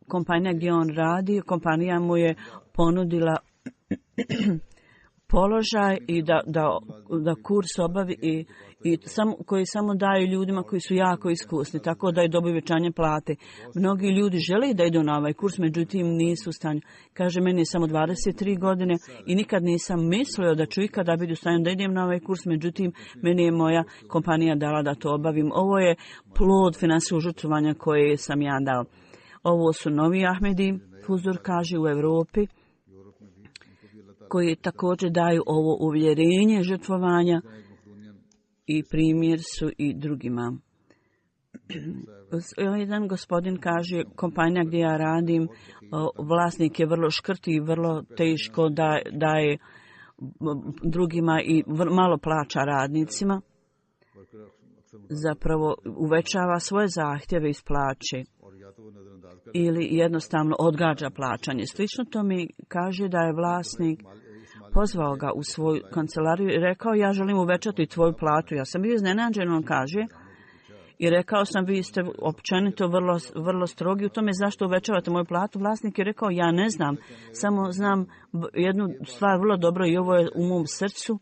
Kompanija gdje on radi, kompanija mu je ponudila položaj i da kurs obavi koji samo daju ljudima koji su jako iskusni, tako da je dobio uvećanje plate. Mnogi ljudi žele da idu na ovaj kurs, međutim nisu u stanju. Kaže, meni je samo 23 godine i nikad nisam mislio da ću ikada biti u stanju da idem na ovaj kurs, međutim meni je moja kompanija dala da to obavim. Ovo je plod finansijskog žrtvovanja koje sam ja dao. Ovo su novi Ahmedi, Fuzur kaže, u Europi, koji također daju ovo uvjerenje žrtvovanja i primjer su i drugima. Jedan gospodin kaže, kompanija gdje ja radim, vlasnik je vrlo škrt i vrlo teško daje drugima i malo plaća radnicima. Zapravo uvećava svoje zahtjeve iz plaće ili jednostavno odgađa plaćanje. Slično to mi kaže da je vlasnik pozvao ga u svoju kancelariju i rekao, ja želim uvećati tvoju platu. Ja sam bio iznenađen, on kaže, i rekao sam, vi ste općenito vrlo strogi u tome, zašto uvećavate moju platu. Vlasnik je rekao, ja ne znam, samo znam jednu stvar vrlo dobro i ovo je u mom srcu,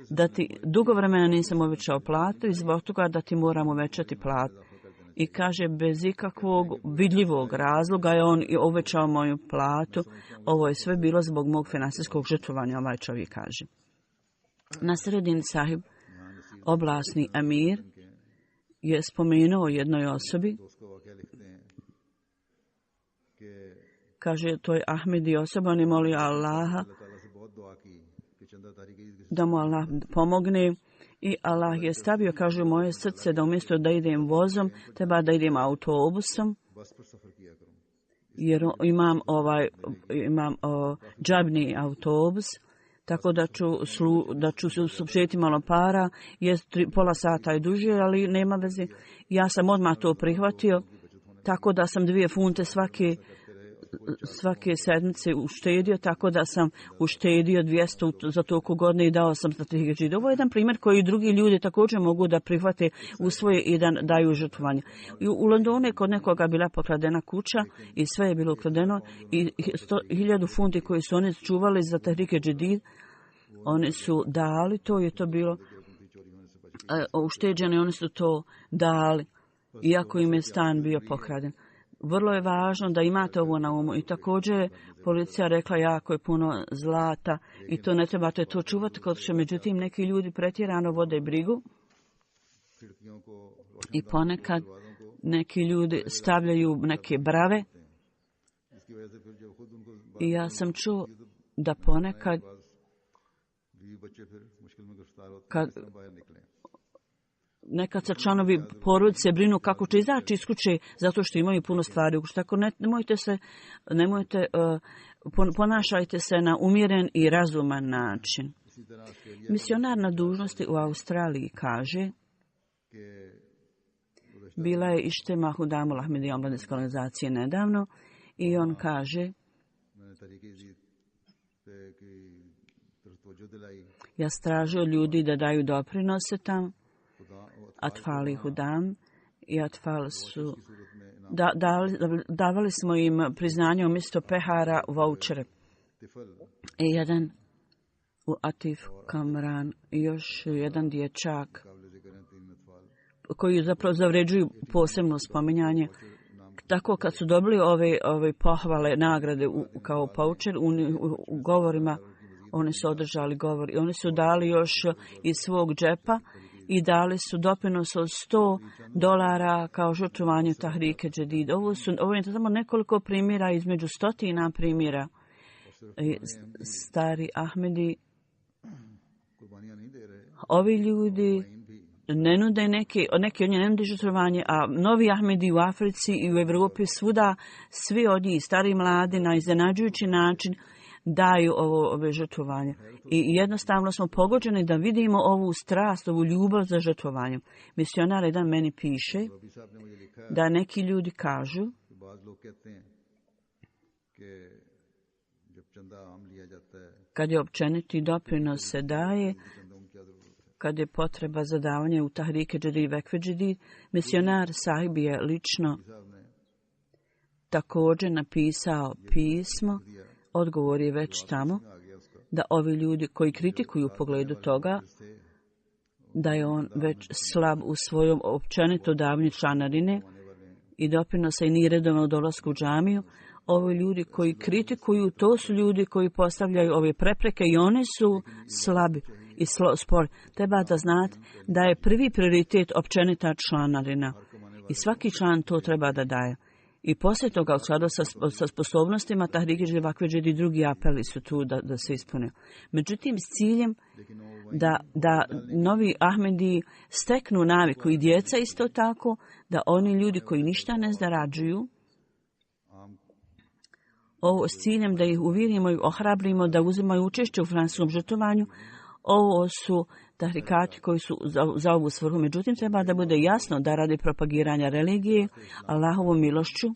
da ti dugo vremena nisam uvećao platu i zbog toga da ti moram uvećati platu. I kaže, bez ikakvog vidljivog razloga je on i uvećao moju platu. Ovo je sve bilo zbog mog finansijskog žrtvovanja, ovaj čovjek kaže. Na sredini sahib, oblasni emir, je spomenuo jednoj osobi, kaže, to je Ahmedi osoba, on je molio Allaha da mu Allah pomogne. I Allah je stavio, kaže, u moje srce da umjesto da idem vozom, treba da idem autobusom, jer imam džabni autobus, tako da ću šetiti malo para, pola sata je duže, ali nema veze. Ja sam odmah to prihvatio, tako da sam 2 funte svake sedmice uštedio, tako da sam uštedio 200 za toliko godine i dao sam za 3 žida. Ovo je jedan primjer koji drugi ljudi također mogu da prihvate u svoje i da daju žrtvovanje. U Londonu je kod nekoga bila pokradena kuća i sve je bilo ukradeno i 1000 funti koji su oni čuvali za Tahrike Džedid, oni su dali to i to bilo ušteđeno i oni su to dali, iako im je stan bio pokraden. Vrlo je važno da imate ovo na umu i također policija rekla jako je puno zlata i to ne trebate to čuvati kod što, međutim neki ljudi pretjerano vode brigu i ponekad neki ljudi stavljaju neke brave i ja sam čuo da ponekad nekad se članovi porodice brinu kako će izaći iz kuće zato što imaju puno stvari. Tako ponašajte se na umjeren i razuman način. Misionar na dužnosti u Australiji kaže, bila je Ištema Hudamul Ahmedija omladinske organizacije nedavno i on kaže, ja stražio ljudi da daju doprinose tam, Atfali Hudam i Atfal su davali smo im priznanje umjesto pehara vouchere. I jedan u Atif Kamran i još jedan dječak koji zapravo zavređuju posebno spominjanje. Tako kad su dobili ove pohvale, nagrade kao poucher, u govorima oni su održali govor i oni su dali još iz svog džepa i dali su doprinos od $100 kao žrtvovanju Tahrike Džedid. Ovo je samo nekoliko primjera između 100 primjera. Stari Ahmedi, ovi ljudi ne nude neki od njih ne nude žrtvovanje, a novi Ahmedi u Africi i u Europi svuda, svi od njih, stari i mladi, na iznenađujući način daju ove žrtvovanje. I jednostavno smo pogođeni da vidimo ovu strast, ovu ljubav za žrtvovanje. Misionar jedan meni piše da neki ljudi kažu kad je općeniti doprinos se daje, kad je potreba za davanje u Tahrike Džedid Vekfe Džedid, misionar Sahib je lično također napisao pismo, odgovor je već tamo, da ovi ljudi koji kritikuju u pogledu toga, da je on već slab u svojom općenito davanju članarine i doprinosa i nije redovno dolasku u džamiju, ovi ljudi koji kritikuju, to su ljudi koji postavljaju ove prepreke i oni su slabi i spori. Treba da znate da je prvi prioritet općenita članarina i svaki član to treba da daje. I poslije toga, u skladu sa sposobnostima, Tahrike Džedid Vekfe Džedid i drugi apeli su tu da se ispune. Međutim, s ciljem da novi Ahmedi steknu naviku i djeca isto tako, da oni ljudi koji ništa ne zarađuju, ovo s ciljem da ih uvjerimo i ohrabrimo da uzimaju učešće u franskom žrtvovanju, ovo su tahrikati koji su za ovu svrhu. Međutim, treba da bude jasno da radi propagiranja religije, Allahovom milošću,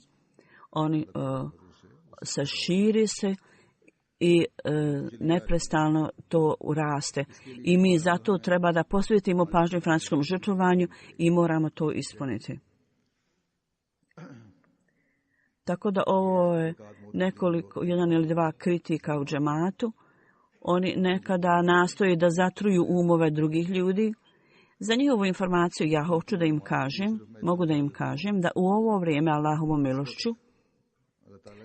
oni se širi se i neprestano to raste. I mi zato treba da posvetimo pažnju franskom žrtvovanju i moramo to ispuniti. Tako da ovo je jedan ili dva kritika u džematu. Oni nekada nastoje da zatruju umove drugih ljudi. Za njihovu informaciju ja hoću da im kažem, mogu da im kažem da u ovo vrijeme Allahovom milošću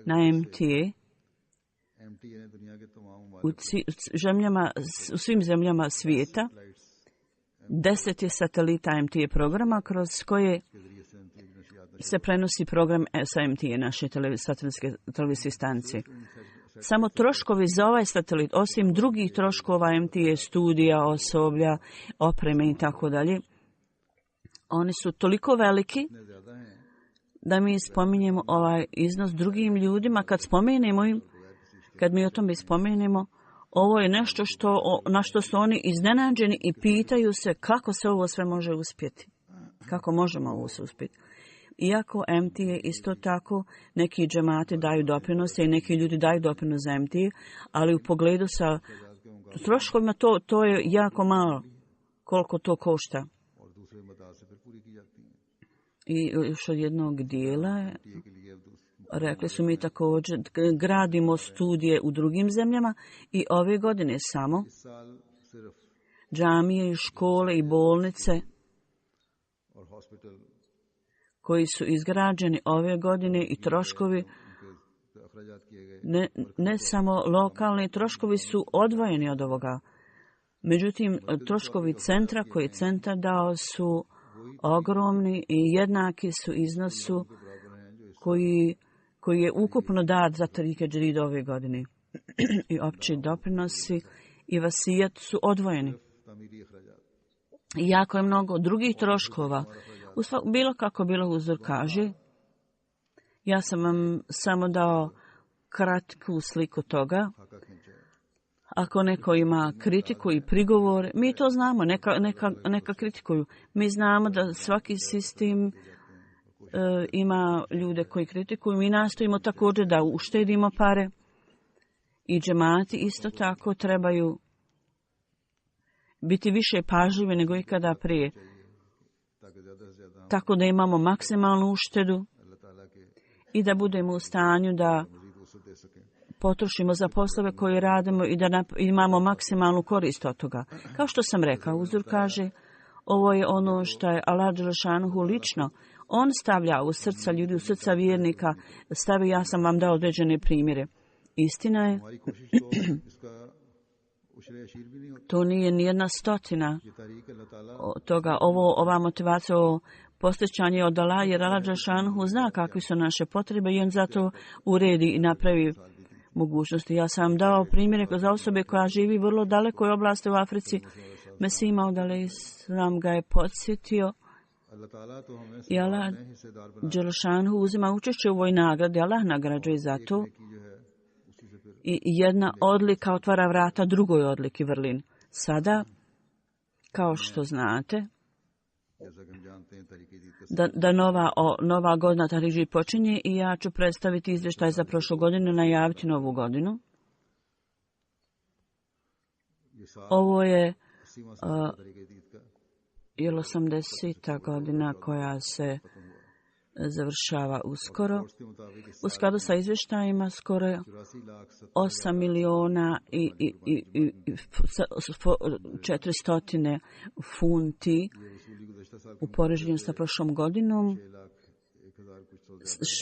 na MTA u svim zemljama svijeta 10 je satelita MTA programa kroz koje se prenosi program sa MTA, naše satelitske televizijske stanice. Samo troškovi za ovaj satelit, osim drugih troškova MTA, studija, osoblja, opreme i tako dalje, oni su toliko veliki da mi spominjemo ovaj iznos drugim ljudima. Kad spomenemo im, kad mi o tome spomenemo, ovo je nešto na što su oni iznenađeni i pitaju se kako se ovo sve može uspjeti. Kako možemo ovo sve uspjeti. Iako MTA isto tako, neki džemati daju doprinose i neki ljudi daju doprinos za MTA, ali u pogledu sa troškovima to je jako malo koliko to košta. I još od jednog dijela rekli su mi također gradimo studije u drugim zemljama i ove godine samo džamije i škole i bolnice koji su izgrađeni ove godine i troškovi, ne samo lokalni, troškovi su odvojeni od ovoga. Međutim, troškovi centra koji je centar dao su ogromni i jednaki su iznosu koji je ukupno dat za Tahrike Džedid ove godine. I opći doprinosi i vasijat su odvojeni. I jako je mnogo drugih troškova. Bilo kako bilo uzor kaže, ja sam vam samo dao kratku sliku toga. Ako neko ima kritiku i prigovor, mi to znamo, neka kritikuju. Mi znamo da svaki sistem ima ljude koji kritikuju. Mi nastojimo također da uštedimo pare i džemati isto tako trebaju biti više pažljivi nego ikada prije. Tako da imamo maksimalnu uštedu i da budemo u stanju da potrošimo za poslove koje radimo i da imamo maksimalnu korist od toga. Kao što sam rekao, uzor kaže, ovo je ono što je Allah Đelešanuhu lično. On stavlja u srca ljudi, u srca vjernika, ja sam vam dao određene primjere. Istina je, to nije nijedna stotina toga. Ova motivacija, posjećanje od Allah, jer Allah Đelešanuhu zna kakve su naše potrebe i on zato uredi i napravi mogućnosti. Ja sam dao primjere za osobe koja živi vrlo dalekoj oblasti u Africi. Mesih Maud alejselam ga je podsjetio i Allah Đelešanuhu uzima učešće u ovoj nagradi. Allah nagrađuje za to. I jedna odlika otvara vrata drugoj odliki vrlin. Sada, kao što znate, da nova godina Tahrike Džedid počinje i ja ću predstaviti izvještaj za prošlu godinu, najaviti novu godinu. Ovo je je 80. godina koja se završava uskoro. U skladu sa izvještajima skoro 8 miliona i 400 funti u poređenju sa prošlom godinom.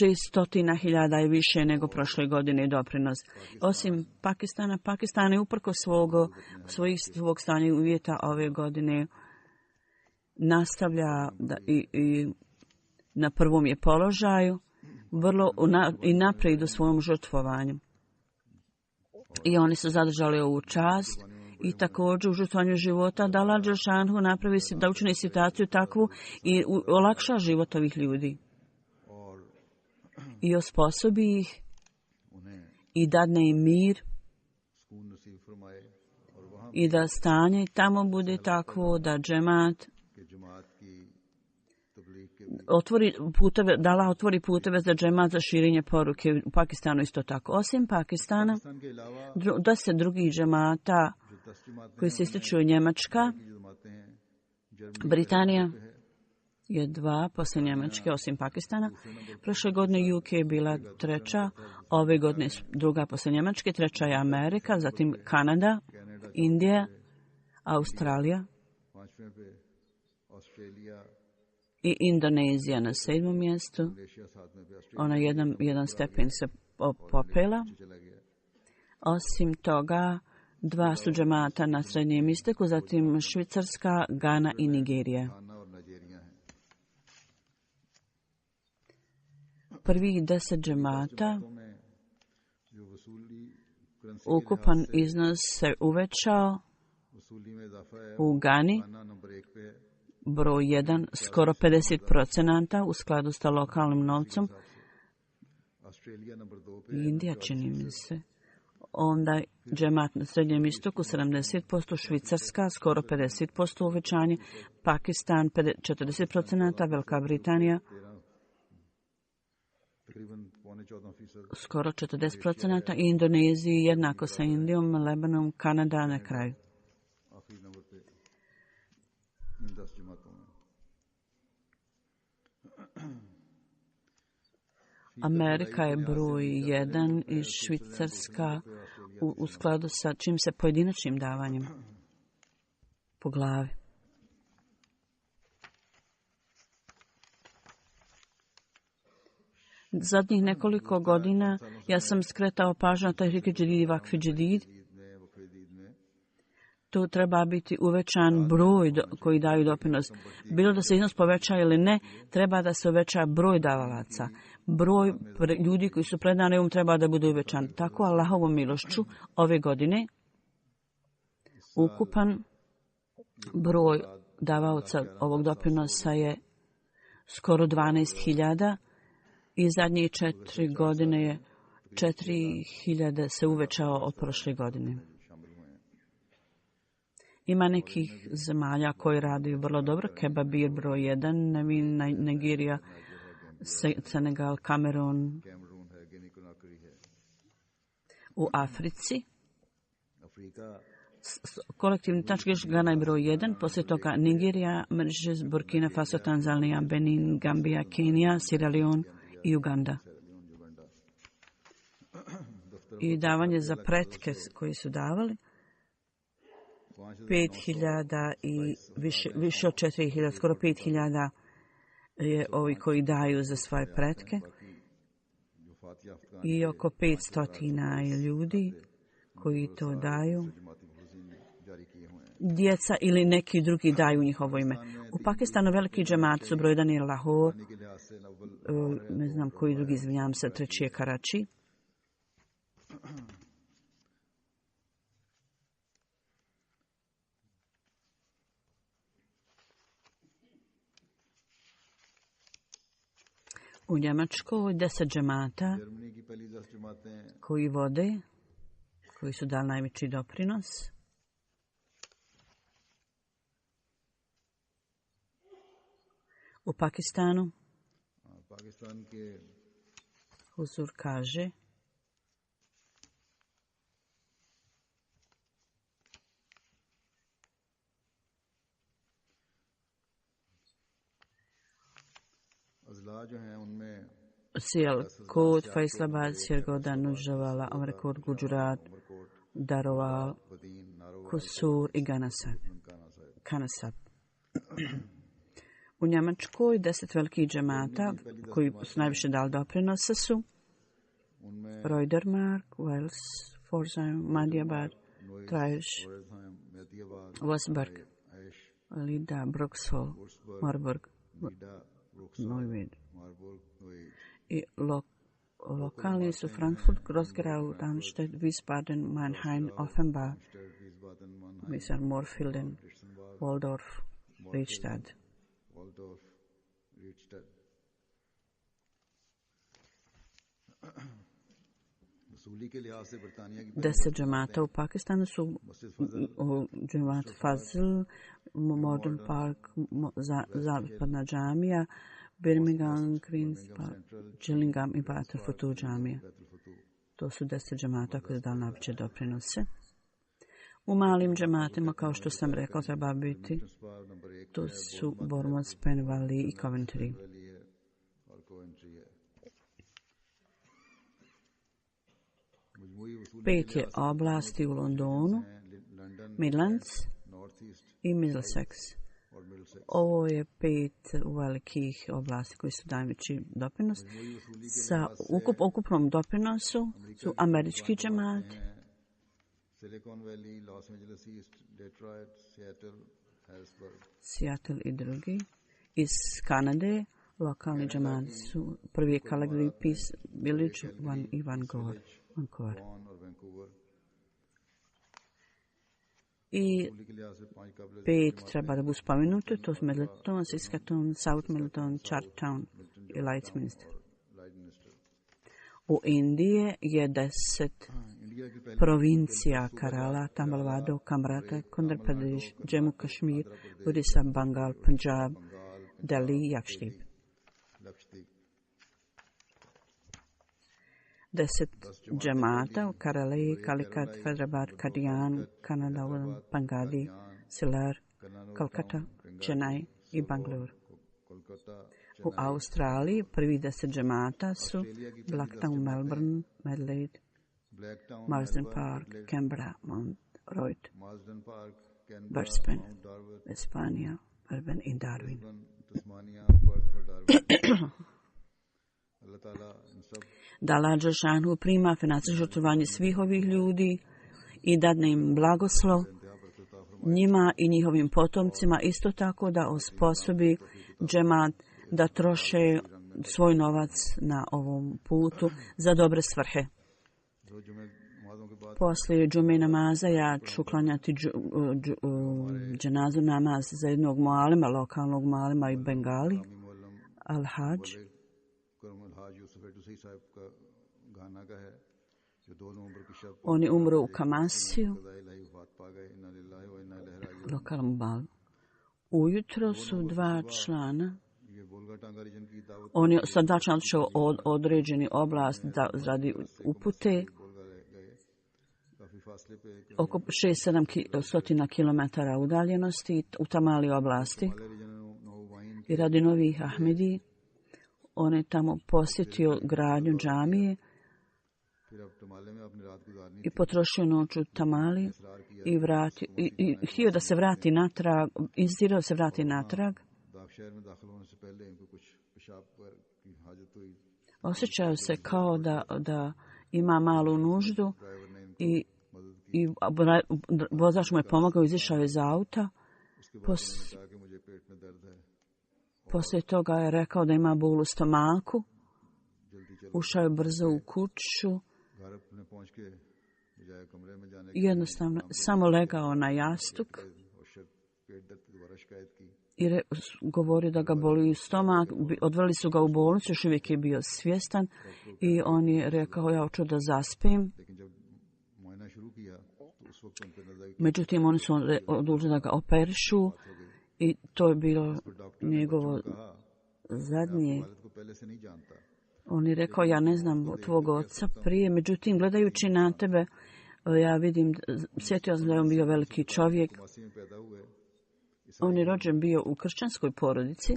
600.000 je više nego prošle godine doprinos. Osim Pakistana, Pakistan je uprkos svog stanja i uvjeta ove godine nastavlja i na prvom je položaju i naprijed u svojom žrtvovanju. I oni su zadržali ovu čast i također u žrtvovanju života da Allah dželešanu napravi da učini situaciju takvu i olakša život ovih ljudi. I osposobi ih i dadne im mir i da stanje tamo bude takvo da džemat da Allah otvori puteve za džemat za širenje poruke u Pakistanu isto tako. Osim Pakistana, 10 drugih džemata koji se ističu Njemačka, Britanija je 2 poslije Njemačke, osim Pakistana. Prošle godine UK je bila 3, ove godine 2 poslije Njemačke, 3 je Amerika, zatim Kanada, Indija, Australija i Indonezija na 7. mjestu. Ona jedan stepen se popela. Osim toga, 2 su džemata na srednjem istoku, zatim Švicarska, Gana i Nigerija. Prvih 10 džemata, ukupan iznos se uvećao u Gani, broj 1, skoro 50% u skladu sa lokalnim novcom. Indija čini mi se. Onda džemat na srednjem istoku 70%, Švicarska skoro 50% uvećanje, Pakistan 40%, Velika Britanija skoro 40% i Indoneziji jednako sa Indijom, Lebanom, Kanada na kraju. Amerika je broj 1 i Švicarska u skladu sa čim se pojedinačnim davanjem po glavi. Zadnjih nekoliko godina ja sam skretao pažnju na Tehrike Džedid i Vakfi Džedid. Tu treba biti uvećan broj koji daju doprinos. Bilo da se iznos poveća ili ne, treba da se uveća broj davalaca. Broj ljudi koji su predani treba da bude uvećan. Tako Allahovom milošću ove godine ukupan broj davaoca ovog doprinosa je skoro 12.000 i zadnje 4 godine je 4.000 se uvećao od prošle godine. Ima nekih zemalja koji radi vrlo dobro. Kebabir broj 1, Nigerija, Senegal, Kamerun. U Africi kolektivni tačkiš Gana je broj 1, poslije toga Nigerija, Mauritius, Burkina Faso, Tanzanija, Benin, Gambija, Kenija, Sierra Leone i Uganda. I davanje za pretke koji su davali 5.000 i više od 4.000, skoro 5.000 je ovi koji daju za svoje pretke i oko 500 je ljudi koji to daju. Djeca ili neki drugi daju njihovo ime. U Pakistanu veliki džemat su broj 1 je Lahore, ne znam koji drugi, izvinjam se, 3 je Karači. U Njemačkoj 10 džemata koji vode, koji su dali najveći doprinos. U Pakistanu Huzur kaže Sialkot, Faisalabad, Sirgoda, Nujravala, Amarkot, Gujarat, Daroval, Kusur i Kanasab. U Njemačkoj 10 velikih džemata koji su najviše dali doprinosa su Reudermark, Wels, Pforzheim, Madhyabad, Traisch, Wolfsburg, Lida, Bruxhol, Marburg, Neuwied. I lokalni su Frankfurt, Groß-Gerau, Darmstadt, Wiesbaden, Mannheim, Offenbach, Morfelden, Waldorf, Riedstadt. Deset džemata u Pakistanu su džemat Fazl, Modern Park, Zapadna džamija, Birmingham, Queens Park, Gillingham i Battlefoot džamija. To su 10 džemata koji su dali najveće doprinose. U malim džematima, kao što sam rekao, treba biti, to su Bournemouth, Penn Valley i Coventry. Pet je oblasti u Londonu, Midlands i Middlesex. Ovo je 5 velikih oblasti koji su najveći doprinos. Sa ukupnom doprinosu su američki džemati, Seattle i drugi. Iz Kanade lokalni džemati su prvi je Calgary, Peace Village i Vancouver. I 5 treba da budu spomenuti, to su Middleton, Saskatoon, South Middleton, Chartertown i Lightminster. U Indiji je 10 provincija Kerala, Tamil Nadu, Kamrata, Andhra Pradesh, Jammu Kashmir, Odisha, Bengal, Punjab, Delhi i Lakshadweep. 10 džemata u Kerala, Calicut, Hyderabad, Kadian, Kannada, Bangadi, Silar, Kolkata, Chennai i Bangalore. U Australiji prvi 10 džemata su Blacktown, Melbourne, Adelaide, Marsden Park, Canberra, Mount Royal, Brisbane, Espanija, Melbourne i Darwin. Da Allah Đelešanu prima financijsko žrtvovanje svih ovih ljudi i dadne im blagoslov njima i njihovim potomcima, isto tako da osposobi džemat da troše svoj novac na ovom putu za dobre svrhe. Poslije džume namaza ja ću klanjati dženazu namaz za jednog mualima, lokalnog mualima i Bengali, Al-Hajj. Oni umru u Kamasiju, lokalnom balu. Ujutro su 2 člana. Oni sa 2 člana će određeni oblast da radi upute. Oko 6-700 km udaljenosti u tamali oblasti. I radi novih Ahmedi, on je tamo posjetio gradnju džamije i potrošio noć u tamali i htio da se vrati natrag, insistirao da se vrati natrag. Osjećao se kao da ima malu nuždu i vozač mu je pomogao, izišao je iz auta. Poslije toga je rekao da ima bol u stomaku. Ušao je brzo u kuću. Jednostavno, samo legao na jastuk i govorio da ga boli stomak. Odveli su ga u bolnicu, još uvijek je bio svjestan i on je rekao ja hoću da zaspim. Međutim, oni su odlučili da ga operišu i to je bilo njegovo zadnje. On je rekao, ja ne znam tvog oca prije, međutim, gledajući na tebe, ja vidim, sjetio sam da je on bio veliki čovjek. On je rođen bio u kršćanskoj porodici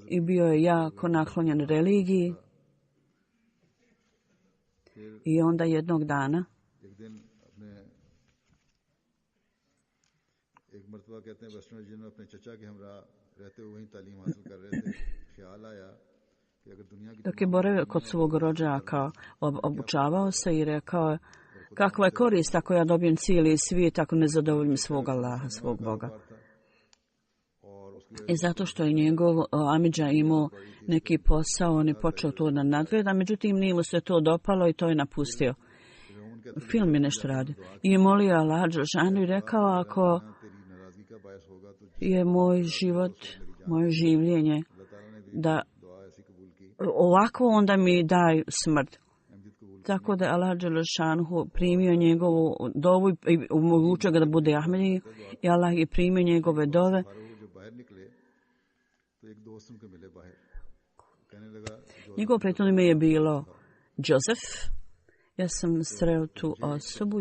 i bio je jako naklonjen religiji. I onda jednog dana एक दिन अपने एक मर्तबा कहते हैं western Virginia में अपने चचा के हमरा रहते हुए वहीं तालीम हासिल कर रहे थे ख्याल आया कि अगर दुनिया की dok je boravio kod svog rođaka, obučavao se i rekao je kakva je korist ako ja dobijem cijeli svijet ako ne zadovoljim svog Allaha, svog Boga. I zato što je njegov amidža imao neki posao, on je počeo to da nadgleda, međutim nije mu se to dopalo i to je napustio. Film je nešto radio. I je molio Allah dželešanu i rekao ako je moj život, moje življenje da ovako onda mi daj smrt. Tako da je Allah dželešanu primio njegovu dovu i omogućio ga da bude Ahmedi i Allah je primio njegove dove. Njegovo prethodno ime je bilo Joseph. Ja sam sreo tu osobu,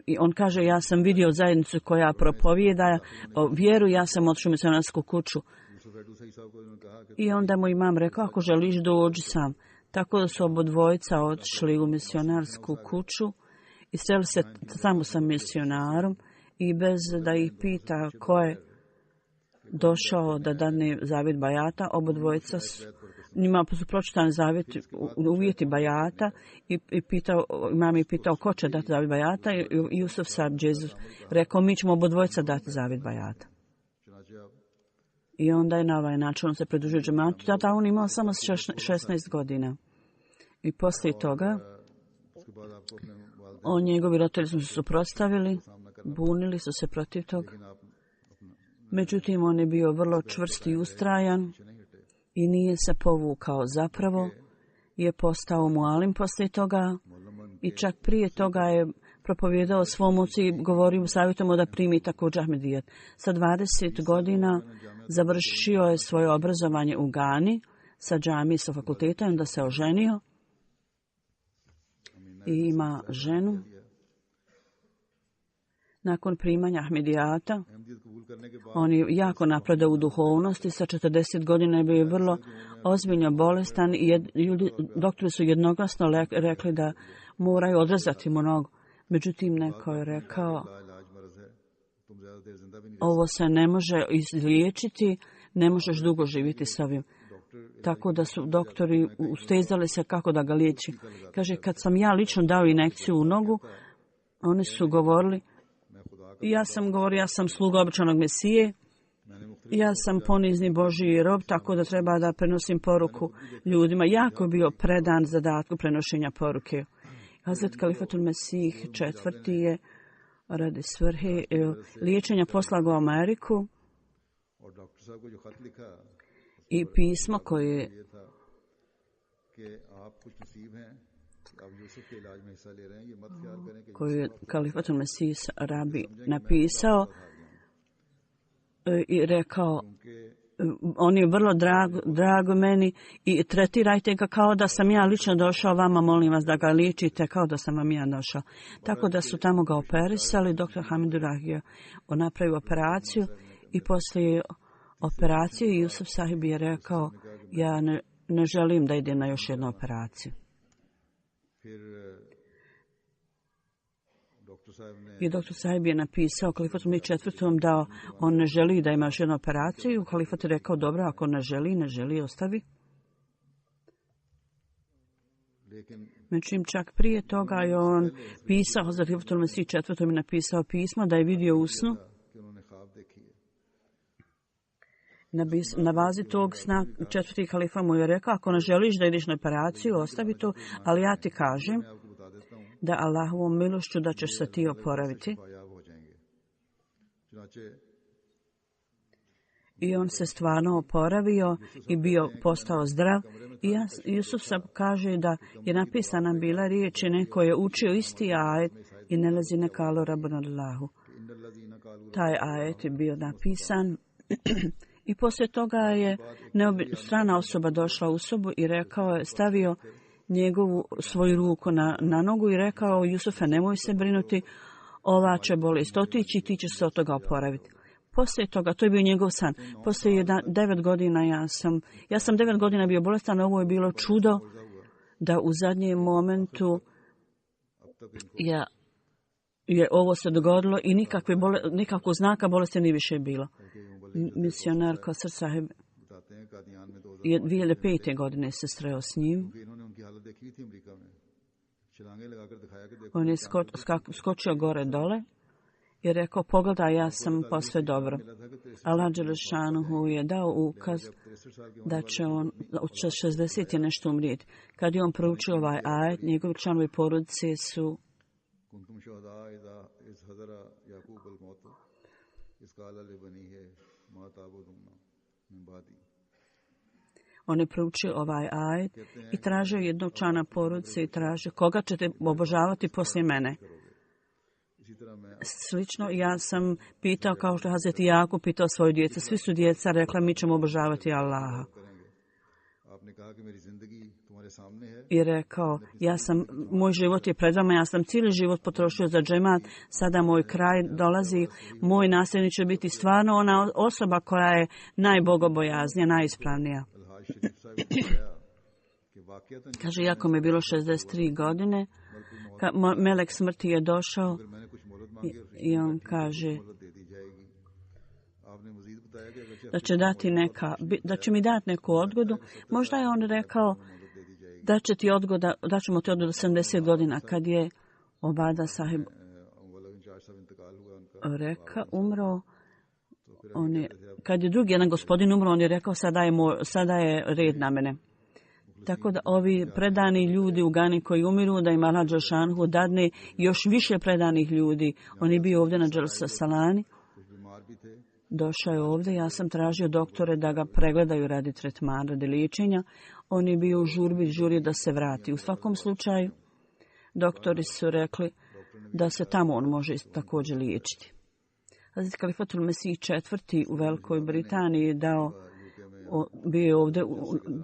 i on kaže ja sam vidio zajednicu koja propovijeda vjeru, ja sam otišao u misionarsku kuću. I onda mu imam rekao ako želiš dođi sam. Tako da su obodvojica otišli u misionarsku kuću i sreli se samo sa misionarom i bez da ih pita ko je došao da dane zavjet bajata, obodvojica njima su pročitani zavjet, uvjeti bajata i pitao, imam je pitao ko će dati zavjet bajata i Jusuf sad Džezus rekao mi ćemo obodvojica dati zavjet bajata. I onda je na ovaj način on se pridružio džematu, tada on imao samo 16 godina. I poslije toga njegovi roditelji su se suprotstavili, bunili su se protiv toga. Međutim, on je bio vrlo čvrst i ustrajan i nije se povukao. Zapravo je postao mualim poslije toga i čak prije toga je propovijedao svom ocu i govorio mu savjetom da primi također Ahmedijet. Sa 20 godina završio je svoje obrazovanje u Gani sa džamije sa fakulteta i onda se oženio i ima ženu. Nakon primanja Ahmedijata, on je jako napredao u duhovnosti, sa 40 godina je bio vrlo ozbiljno bolestan i doktori su jednoglasno rekli da moraju odrezati mu nogu. Međutim, neko je rekao, ovo se ne može izliječiti, ne možeš dugo živjeti s ovim. Tako da su doktori ustezali se kako da ga liječi. Kaže, kad sam ja lično dao injekciju u nogu, oni su govorili, ja sam sluga običanog Mesije, ja sam ponizni Božji rob, tako da treba da prenosim poruku ljudima. Jako je bio predan zadatku prenošenja poruke. Hazret Kalifatul Mesih četvrti je radi svrhe liječenja poslao u Ameriku i pismo koje koju je Kalifatul Mesih Rabi napisao i rekao, on je vrlo drago meni i tretirajte ga kao da sam ja lično došao vama, molim vas da ga liječite kao da sam vam ja došao. Tako da su tamo ga operisali, dr. Hamidullah je napravio operaciju i poslije operacije Jusuf Sahib je rekao, ja ne želim da idem na još jednu operaciju. I dr. Sahib je napisao Kalifatu mi četvrtom da on ne želi da ima još jednu operaciju. Kalifat je rekao, dobro, ako ne želi, ostavi. Međutim, čak prije toga je on pisao, za Kalifatul Mesih četvrtom je napisao pismo da je vidio u snu. Na bazi tog sna četvrti kalifa mu je rekao, ako ne želiš da ideš na operaciju, ostavi to, ali ja ti kažem da Allahovom milošću da ćeš se ti oporaviti. I on se stvarno oporavio i postao zdrav. I Jusuf sam kaže da je napisana bila riječi, neko je učio isti ajet i ne lazi nekalo Rabbunallahu. Taj ajet je bio napisan i poslije toga je strana osoba došla u sobu i rekao je, stavio svoju ruku na nogu i rekao, Jusufe, nemoj se brinuti, ova će bolest otići i ti će se od toga oporaviti. Poslije toga, to je bio njegov san. Poslije 9 godina ja sam 9 godina bio bolestan, ovo je bilo čudo da u zadnjem momentu je ovo se dogodilo i nikakvog znaka bolesti nije više bilo. Misionar Kosar Sahib je 2005. godine se sreo s njim. On je skočio gore dole i rekao, pogledaj, ja sam posve dobro. Allah Đelešanuhu je dao ukaz da će on od 60 je nešto umrijeti. Kad je on proučio ovaj ajet, njegovi članovi porodice su on je proučio ovaj ajet i tražio jednog člana porodice i tražio koga ćete obožavati poslije mene. Slično, ja sam pitao kao što Hazreti Jakub pitao svoju djecu. Svi su djeca rekla mi ćemo obožavati Allaha. I rekao, moj život je pred vama, ja sam cijeli život potrošio za džemat, sada moj kraj dolazi, moj nasljednik će biti stvarno ona osoba koja je najbogobojaznija, najispravnija. Kaže, iako mi je bilo 63 godine, melek smrti je došao i on kaže da će mi dati neku odgodu. Možda je on rekao da ćemo ti odgodu 70 godina. Kad je Obada Sahib umro, kad je drugi jedan gospodin umro, on je rekao sada je red na mene. Tako da ovi predani ljudi u Gani koji umiru, da im Allah Đelešanuhu dadne još više predanih ljudi. On je bio ovdje na Dželsa Salani. Došao je ovdje, ja sam tražio doktore da ga pregledaju radi tretmana, radi liječenja. On je bio u žurio da se vrati. U svakom slučaju, doktori su rekli da se tamo on može također liječiti. Hazrat Kalifatul Mesih IV. U Velikoj Britaniji bio je ovdje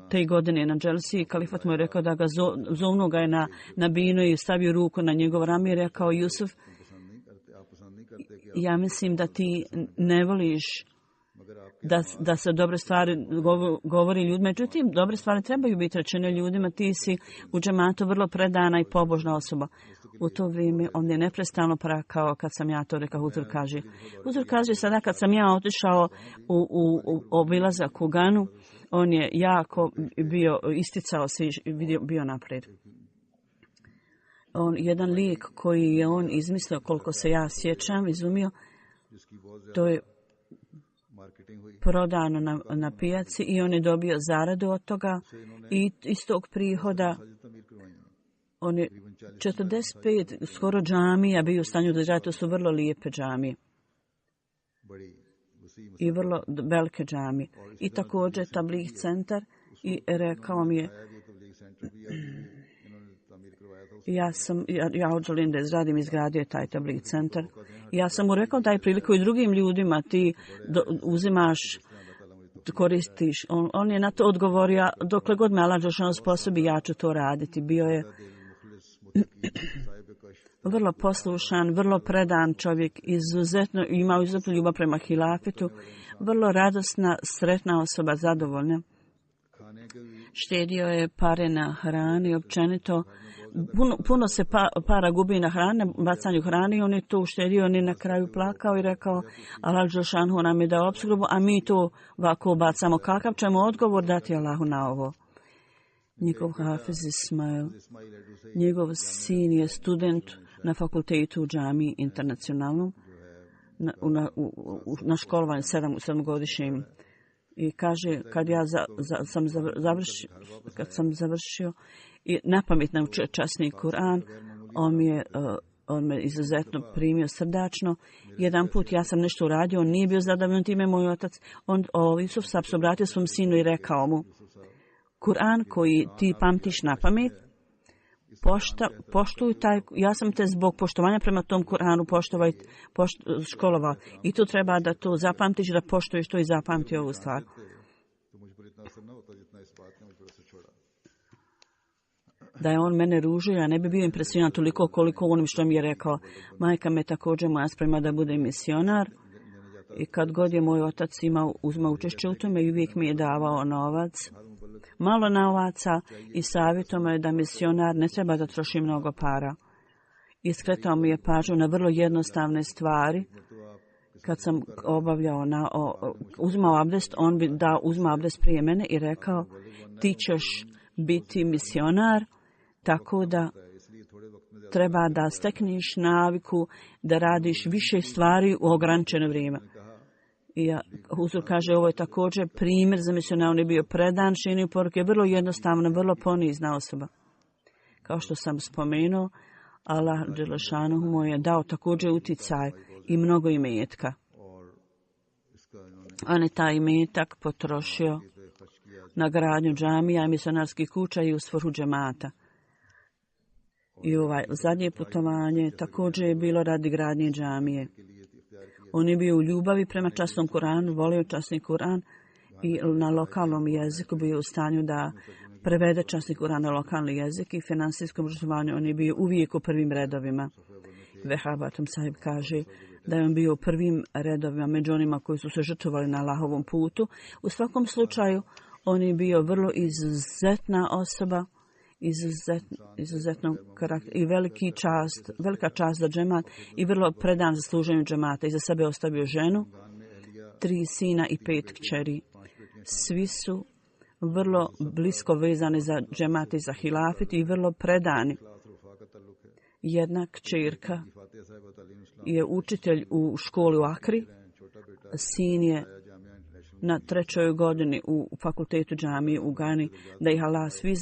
te godine na Dželsi i kalifat mu je rekao da ga zovnu ga je na binu i stavio ruku na njegov rame i rekao, Jusuf, ja mislim da ti ne voliš da se dobre stvari govori ljudima. Međutim, dobre stvari trebaju biti rečene ljudima. Ti si u džematu vrlo predana i pobožna osoba. U to vrijeme on je neprestano prakao kad sam ja to rekao. Huzur kaže, sada kad sam ja otišao u obilazak u Ganu, on je jako bio, isticao se i bio naprijed. Jedan lijek koji je on izmislio, koliko se ja sjećam, izumio, to je prodano na pijaci i on je dobio zaradu od toga i iz tog prihoda on je 45 skoro džamija bio u stanju da to su vrlo lijepe džamije i vrlo velike džamije. I također tabligh centar i rekao mi je ja želim da izgradio taj tabligh centar. Ja sam mu rekao daj priliku i drugim ljudima, ti uzimaš, koristiš. On je na to odgovorio, dokle god me Allah Đelešanu sposobi, ja ću to raditi. Bio je vrlo poslušan, vrlo predan čovjek, imao izuzetnu ljubav prema hilafetu, vrlo radosna, sretna osoba, zadovoljna. Štedio je pare na hrani, općenito. Puno se para gubi na hrane, bacanju hrane i on je to uštedio, on je na kraju plakao i rekao Allah Đelešanu nam je dao opskrbu, a mi to ovako bacamo. Kakav ćemo odgovor dati Allahu na ovo? Njegov Hafiz Ismail, njegov sin je student na fakultetu u džamiji internacionalnom, na školovanju 7-godišnjim. I kaže, kad sam završio, i napamet naučio časni Kur'an, on me izuzetno primio srdačno. Jedan put ja sam nešto uradio, on nije bio zadovoljan time, moj otac. Jusuf Sahib se obratio svom sinu i rekao mu, Kur'an koji ti pamtiš napamet, poštuj taj, ja sam te zbog poštovanja prema tom Kur'anu školovao. I tu treba da to zapamtiš, da poštuješ to i zapamti ovu stvar. Da je on mene ružio, ja ne bi bio impresioniran toliko koliko onim što mi je rekao. Majka me također moja sprema da bude misionar. I kad god je moj otac uzmao učešće u tome i uvijek mi je davao novac, malo novaca i savjetovao me da misionar ne treba da troši mnogo para. I skretao mi je pažnju na vrlo jednostavne stvari. Kad sam uzmao abdest, on bi uzmao abdest prije mene i rekao, ti ćeš biti misionar, tako da treba da stekneš naviku da radiš više stvari u ograničeno vrijeme. I Huzur kaže, ovo je također primjer za misionara. On je bio predan šinju poruke, vrlo jednostavna, vrlo ponizna osoba. Kao što sam spomenuo, Allah dželešanu mu je dao također uticaj i mnogo imetka. On je taj imetak potrošio na gradnju džamija i misionarskih kuća i u svrhu džemata. I zadnje putovanje također je bilo radi gradnje džamije. On je bio u ljubavi prema časnom Kuranu, volio časni Kuran i na lokalnom jeziku bio u stanju da prevede časni Kuran na lokalni jezik i finansijskom obrazovanju. On je bio uvijek u prvim redovima. Vehabatum sahib kaže da je on bio u prvim redovima među onima koji su se žrtvovali na Allahovom putu. U svakom slučaju, on je bio vrlo izuzetna osoba, izuzetnog karaktera i velika čast za džemat i vrlo predan za služenju džemata. Iza sebe ostavio ženu, 3 sina i 5 kćeri. Svi su vrlo blisko vezani za džemat i za hilafit i vrlo predani. Jedna kćerka je učitelj u školi u Akri, sin je na 3. godini u fakultetu džamije u Gani, da ih Allah svi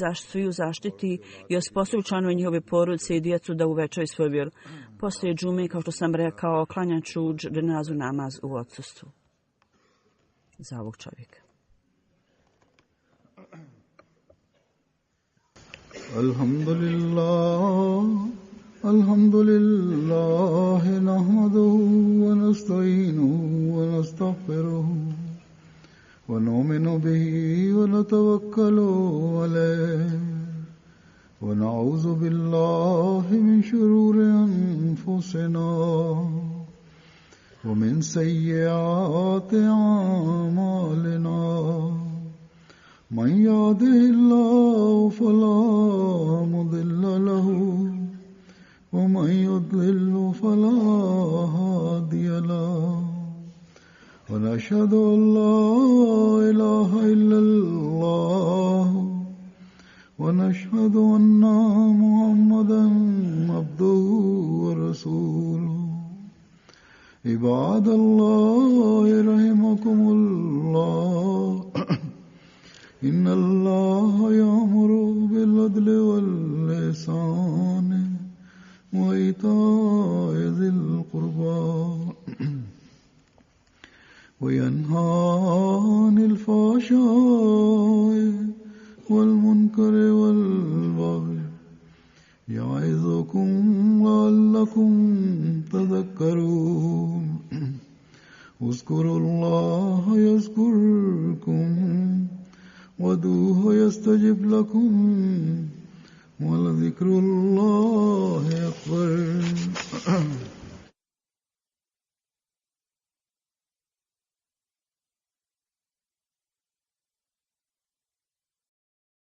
zaštiti i osposobi članove njihove porodice i djecu da uvećaju svoju vjeru. Poslije džume, kao što sam rekao, klanjaću dženazu namaz u odsustvu za ovog čovjeka. Alhamdulillah, nahmaduhu wa nasta'inuhu wa nastaghfiruhu. ونؤمن به ونتوكل عليه ونعوذ بالله من شرور أنفسنا ومن سيئات أعمالنا من يهده الله فلا مضل له ومن يضلل فلا هادي له ونشهد أن لا إله إلا الله ونشهد أن محمدا عبده ورسوله عباد الله رحمكم الله إن الله يأمر بالعدل والإحسان وإيتاء ذي القربى وينهى عن الفحشاء والمنكر والبغي يعظكم لعلكم تذكرون اذكروا الله يذكركم وادعوه يستجب لكم ولذكر الله